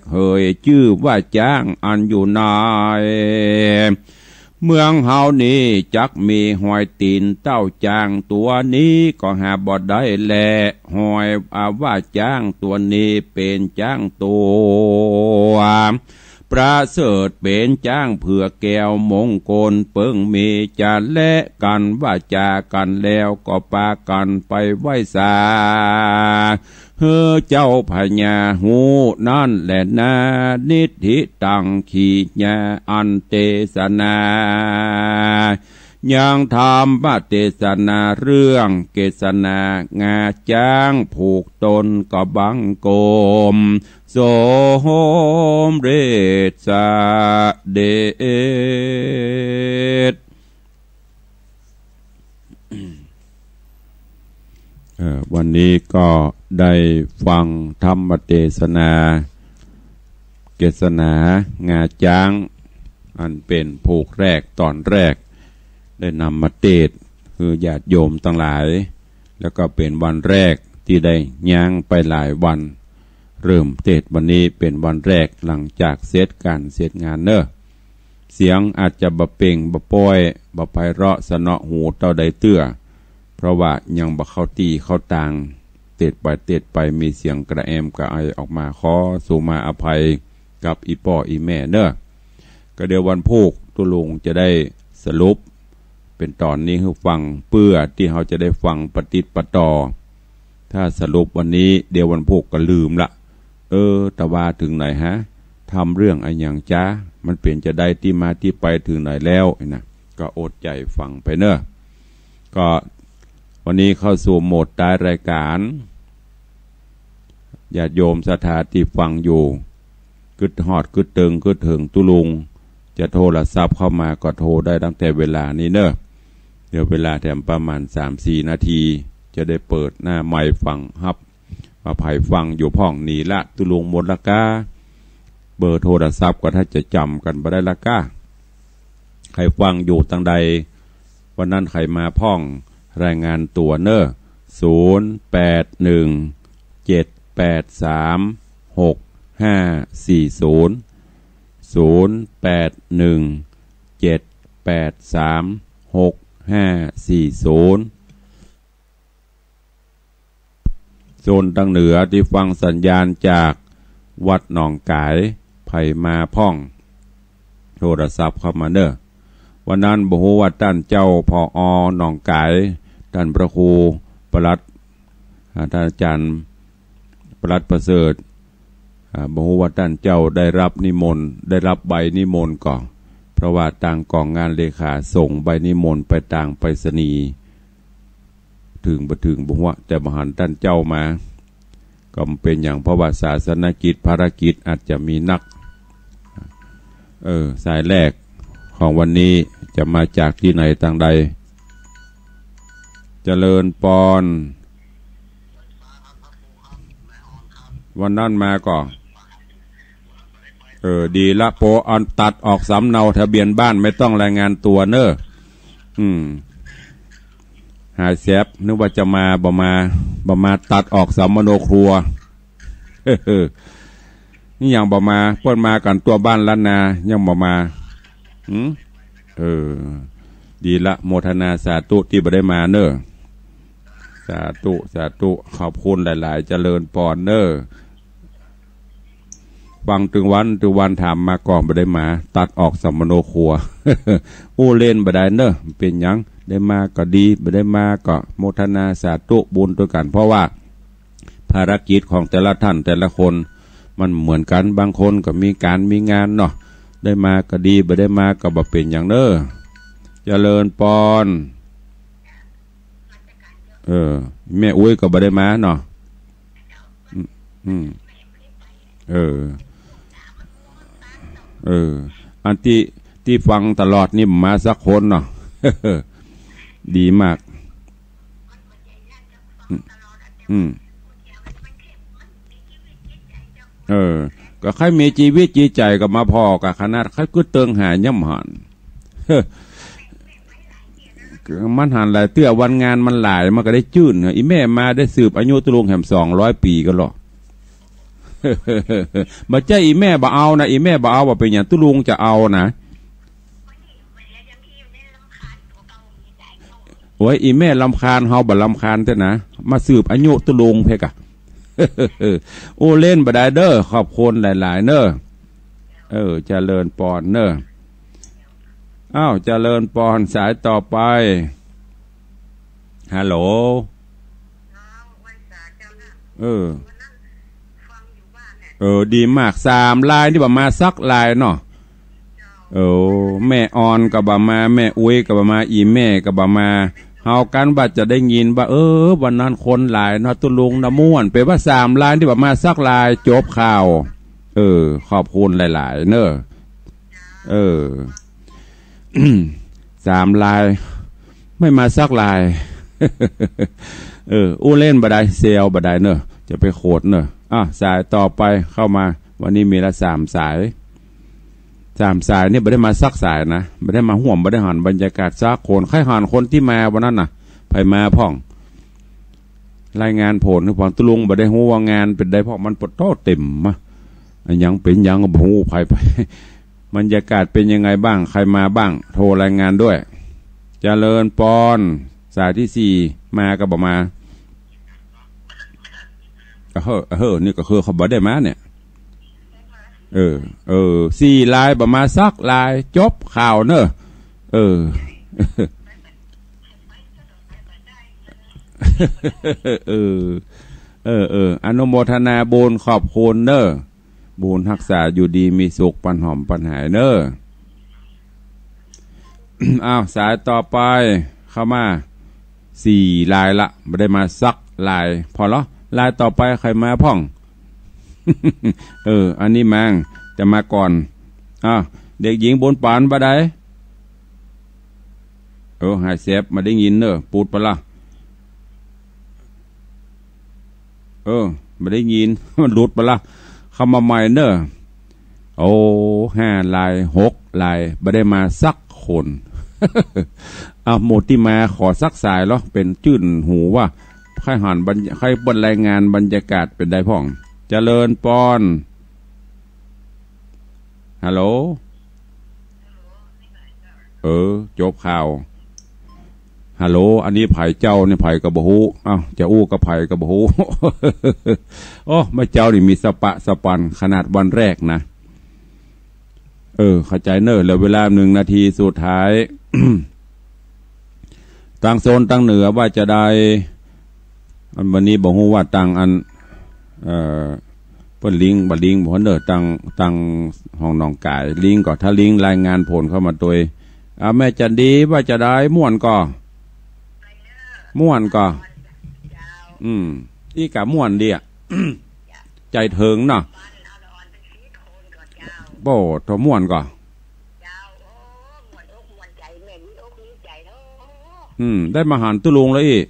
เหยจื้อว่าจ๊างอันอยู่ใน เมืองเฮานี้จักมีฮอยตี๋นเต้าจ๊างตั๋วนี้ก็หาบ่ได้แล ฮอยอาว่าจ๊างตั๋วนี้เป๋นจ๊างตั๋วประเสริฐ เป๋นจ๊างเผือกแก้วมงคล เปิงมีจะแลกั๋นว่าจ๋ากั๋นแล้วก็ปากั๋นไปไหว้สา หื้อเจ้าพญาฮู้นั้นแลนา นิทธิตัง ขีณา อันเตสนา ยังธรรมเตสนาเรื่องเกสนางาจ๊างผูกต๋นก็บังคมสมเร็จเสด็จ เอ่อ วันนี้ก็ได้ฟังธรรมเตสนา เกสนางาจ๊าง อันเป๋นผูกแรกต๋อนแรก ได้นำมาเตสน์หื้อญาติโยมตังหลาย แล้วก็เป๋นวันแรกตี้ได้ย้างไปหลายวัน เริ่มเตสน์วันนี้เป๋นวันแรกหลังจากเสร็จก๋านเสร็จงานเน่อ เสียงอาจจะบ่เปล่งบ่ป้อย บ่ไพเราะสนอหูเต้าใดเตื้อ เพราะว่ายังบ่เข้าตี้เข้าตาง เตสน์ไปเตสน์ไปมีเสียงกระแอมกระไอออกมา ขอสู่มาอภัยกับอี่ป้ออี่แม่เน่อ ก็เดี๋ยววันพูกตุ๊ลุงจะได้สรุปเป๋นต๋อนนี้หื้อฟัง เปื้อตี้เฮาจะได้ฟังปะติดปะต่อ ถ้าสรุปวันนี้เดี๋ยววันพูกก็ลืมละ เออ ตะวาเถิงไหนฮะ ทำเรื่องอะหยังจ๊ะ มันเป๋นจาใด ตี้มาตี้ไปเถิงไหนแล้วนะ ก็อดใจ๋ฟังไปเน่อ ก็วันนี้เข้าสู่โหมดท้ายรายก๋าน ญาติโยมศรัทธาตี้ฟังอยู่ กึ๊ดฮอดกึ๊ดเถิงกึ๊ดเถิงตุ๊ลุง จะโทรศัพท์เข้ามาก็โทรได้ตั้งแต่เวลานี้เน่อ เหลือเวลาแถมประมาณสามสี่นาที จะได้เปิดหน้าไมค์ฟังฮับ ว่าใผฟังอยู่พ่อง นี่ละตุ๊ลุงหมดละก้า เบอร์โทรศัพท์ก็ถ้าจะจ๋ำกั๋นบ่ได้ละก้า ใผฟังอยู่ตางใด วันนั้นใผมาพ่องรายงานตั๋วเน่อ ศูนย์แปดหนึ่ง เจ็ดแปดสาม หกห้าสี่ศูนย์ ศูนย์แปดหนึ่ง เจ็ดแปดสาม หกห้าสี่ศูนย์ โซนตางเหนือตี้ฟังสัญญาณจากวัดหนองก๋าย ใผมาพ่อง โทรศัพท์เข้ามาเน่อ วันนั้นบ่ฮู้ว่าต้านเจ้า ผอ. หนองก๋าย ต้านพระครูปลัด อ่า ต้านอาจ๋ารย์ปลัดประเสริฐ อ่า บ่ฮู้ว่าต้านเจ้าได้ฮับนิมนต์ ได้ฮับใบนิมนต์ก่อ เพราะว่าตางก๋องงานเลขาส่งใบนิมนต์ไปตางไปรษณีย์ เถิงบ่เถิงบ่ฮู้ แต่บ่หันต้านเจ้ามา ก็บ่เป๋นหยัง เพราะว่าศาสนกิจภารกิจอาจจะมีนัก เออ สายแรกของวันนี้จะมาจากตี้ไหนตางใด เจริญปอน วันนั้นมาก่อ เออ ดีละ ปอ อันตัดออกสำเนาทะเบียนบ้าน ไม่ต้องรายงานตั๋วเน่อ อืม หายแสบ นึกว่าจะมา บ่มา บ่มา ตัดออกสัมมโนครัว นี่ยังบ่มา เปิ้นมากั๋นตั้งบ้านล้านนา ยังบ่มา หืม เออ ดีละ โมทนาสาธุตี้บ่ได้มาเน่อ สาธุ สาธุ ขอบคุณหลายๆ เจริญปอนเน่อ ฟังตึงวันตึงวัน ถามมาก่อ บ่ได้มา ตัดออกสัมมโนครัว อู้เล่นบ่ได้เน่อ เป๋นหยัง ได้มาก็ดี บ่ได้มาก็โมทนาสาธุบุญตวยกั๋น เพราะว่าใผ ภารกิจของแต่ละท่านแต่ละคนมันเหมือนกั๋น บางคนก็มีก๋านมีงานเนาะ ได้มาก็ดี บ่ได้มาก็บ่เป๋นหยังเน้อ เจริญปอน เออ แม่อุ๊ยก็บ่ได้มาเนาะ อืม อืม เออ เออ อันตี้ ตี้ฟังตลอดนี่มาสักคนเนาะ ดีมาก อืม อืม เออ ก็ใค่มีจีวิตจีใจ๋ก็มาผ่อกั๋น ขนาดใค่กึ๊ดเติงหายังบ่หัน มันหันหลายเตื้อ วันงานมันหลาย มันก็ได้จื้น อีแม่มาได้สืบอายุตุ๊ลุงแหมสองร้อยปี๋ก็ลอ บ่ใจ้อีแม่บ่เอานะ อีแม่บ่เอา บ่เป๋นหยัง ตุ๊ลุงจะเอานะ โอ้ย อีแม่รำคาญ เฮาบ่รำคาญเตื้อนะ มาสืบอายุตุ๊ลุงเพ่กะ อู้เล่นบ่ได้เน้อ ขอบคุณหลายๆ เน้อ เออ เจริญปอนเน้อ อ้าว เจริญปอน สายต่อไป ฮัลโหล เออ เออ ดีมาก สามลายนี่บ่มาสักลายเนาะ เออ แม่ออนก็บ่มา แม่อุ๊ยก็บ่มา อีแม่ก็บ่มา เฮากั๋นว่าจะได้ยินว่า เออ วันนั้นคนหลายเนาะ ตุ๊ลุงนะม่วน เป๋นว่าสามลายนี่บ่มาสักลาย จบข่าว เออ ขอบคุณหลายๆ เน้อ เออ สามลาย ไม่มาสักลาย เออ อู้เล่นบ่ได้ แซวบ่ได้เน้อ จะไปโขดเน้อ อ่ะ สายต่อไปเข้ามา วันนี้มีละสามสาย สามสายนี่บ่ได้มาสักสายนะ บ่ได้มาฮ่วม บ่ได้หันบรรยากาศสักคน ใค่หันคนตี้มาวันนั้นน่ะ ใผมาพ่อง รายงานผลหื้อฟัง ตุ๊ลุงบ่ได้ฮู้ว่างานเป๋นใด เพราะมันปะโต๊ะเต๋มอะ อะหยังเป๋นหยังก็บ่ฮู้ ใผไป บรรยากาศเป๋นยังไงบ้าง ใครมาบ้าง โทรรายงานด้วย เจริญปอน สายตี้สี่ มาก็บ่มา เฮ้อ เฮ้อ นี่ก็คือเขาบ่ได้มาเนี่ย เออ เออ สี่ลายบ่มาสักลาย จบข่าวเน้อ เออ เออ เออ เออ อนุโมทนาบุญ ขอบคุณเน้อ บุญฮักษาอยู่ดีมีสุข ปันหอมปันหายเน้อ อ้าว สายต่อไป เข้ามา สี่ลายละ บ่ได้มาสักลาย ผ่อลอ ลายต่อไปใผมาพ่อง เออ อันนี้มั้ง จะมาก่อน อ้าว เด็กหญิงบุญปานบ่าใด เออ หายแสบ บ่ได้ยินเน้อ ปูดปะละ เออ บ่ได้ยิน มันหลุดไปละ เข้ามาใหม่เน้อ โอ้ ห้าลาย หกลาย บ่ได้มาสักคน เอาหมู่ตี้มาขอสักสายลอ เป๋นจื้นหูว่า ใค่หันบรรย- ใค่เปิ้นรายงานบรรยากาศเป๋นใดพ่อง เจริญปอน ฮัลโหล เออ จบข่าว ฮัลโหล อันนี้ใผเจ้าเนี่ย ใผก็บ่ฮู้ อ้าว จะอู้กับใผก็บ่ฮู้ โอ้ แม่เจ้านี่มีสะปะสะปัน ขนาดวันแรกนะ เออ เข้าใจ๋เน้อ เหลือเวลาหนึ่งนาทีสุดท้าย ตางโซนตางเหนือว่าจะใด อันวันนี้บ่ฮู้ว่าตางอัน เอ่อ เปิ้นลิงบ่ลิงบ่เน้อ ตาง ตางห้องหนองก๋าย ลิงก่อ ถ้าลิงรายงานผลเข้ามาตวย อ่า แม่จันดีว่าจะใด ม่วนก่อ ม่วนก่อ อืม อี้กะม่วนดีอะ ใจ๋เถิงเนาะ โอ้ ถ้าม่วนก่อ อืม ได้มาหันตุ๊ลุงแล้วอี้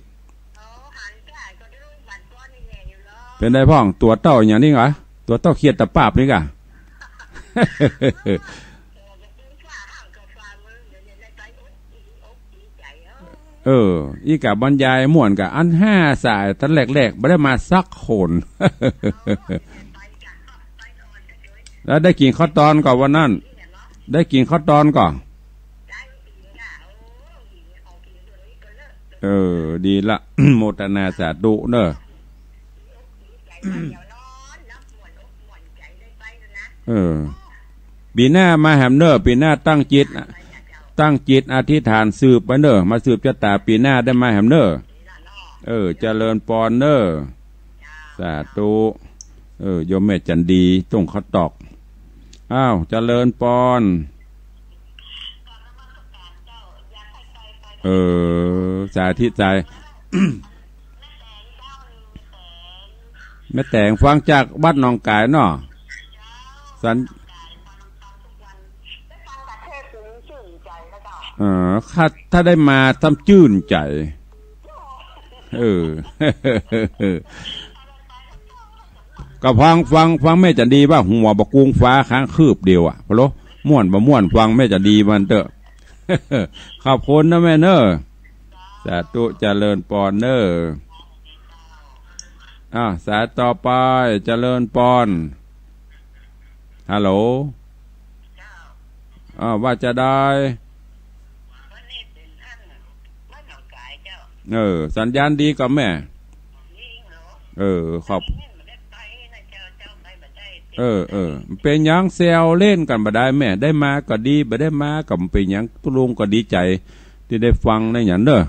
เป๋นใดพ่อง ตั๋วเต้าอะหยังนี่กะ ตั๋วเต้าเขียดตะปาบนี่กะ เออ อี้กะบรรยายม่วนกะ อันห้าสายตันแรกๆ บ่ได้มาสักคน แล้วได้กิ๋นข้าวตอนก่อวันนั้น ได้กิ๋นข้าวตอนก่อ เออ ดีละ โมทนาสาธุเน้อ เออ ปี๋หน้ามาแหมเน้อ ปี๋หน้าตั้งจิต ตั้งจิตอธิษฐานสืบไปเน้อ มาสืบจะต๋าปี๋หน้าได้มาแหมเน้อ เออ เจริญปอนเน้อ ส าธุ เออ โยมแม่จันดี ต้งข้าวตอก อ้าว เจริญปอน เออ สาธิตใจ แม่แตงฟังจากวัดหนองก๋ายเนาะ สัญ เออ ถ้า ถ้าได้มาซ้ำจื้นใจ๋ เออ ก็ฟัง ฟัง ฟังแม่จันดีว่าหัวบ่ากุงฟ้าข้างคืบเดียวอะ พะโล้ ม่วนบ่ม่วน ฟังแม่จันดีมันเต๊อะ ขอบคุณนะแม่เน้อ สาธุ เจริญปอนเน้อ อ้าว สายต่อไป เจริญปอน ฮัลโหล อ้าว ว่าจะได้ เออ สัญญาณดีก่อแม่ เออ ขอบ เออ เออ เป๋นหยังแซวเล่นกั๋นบ่ได้แม่ ได้มาก็ดี บ่ได้มาก็บ่เป๋นหยัง ตุ๊ลุงก็ดีใจ๋ ตี้ได้ฟังได้หยังเน้อ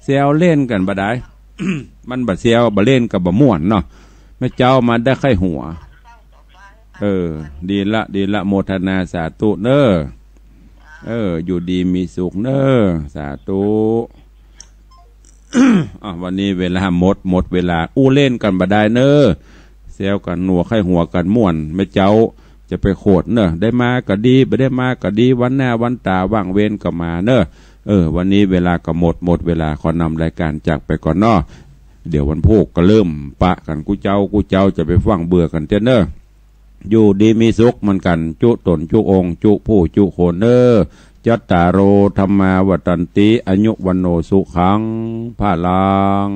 แซวเล่นกั๋นบ่ได้ มันบ่แซวบ่เล่นก็บ่ม่วนเนาะ แม่เจ้ามาได้ใค่หัว เออ ดีละ ดีละ โมทนาสาธุเน้อ เออ อยู่ดีมีสุขเน้อ สาธุ อ่ะ วันนี้เวลาหมด หมดเวลา อู้เล่นกั๋นบ่ได้เน้อ แซวกั๋นหนัวใค่หัวกั๋นม่วน แม่เจ้าจะไปโขดเน้อ ได้มาก็ดี บ่ได้มาก็ดี วันหน้าวันต๋าว่างเว้นก็มาเน้อ เออ วันนี้เวลาก็หมด หมดเวลา ขอนำรายก๋านจากไปก่อนเนาะ เดี๋ยววันพูกก็เริ่มปะกั๋นกู้เจ๊า กู้เจ๊าจะไปฟั่งเบื่อกั๋นเตี้ยเน้อ อยู่ดีมีสุขเหมือนกั๋น จุ๊ต๋นจุ๊องค์ จุ๊ผู้จุ๊คนเน้อ จัตตาโร ธัมมา วัฑฒันติ อายุ วัณโณ สุขัง พลัง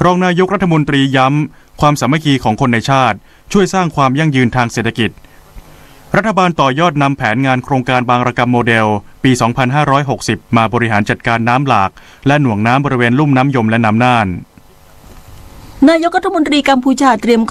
รองนายกรัฐมนตรีย้ำ ความสามัคคีของคนในชาติ ช่วยสร้างความยั่งยืนทางเศรษฐกิจ รัฐบาลต่อยอดนำแผนงานโครงการบางระกำโมเดล ปี สองพันห้าร้อยหกสิบ มาบริหารจัดการน้ำหลาก และหน่วงน้ำบริเวณลุ่มน้ำยมและน้ำน่าน นายกรัฐมนตรีกัมพูชาเตรียม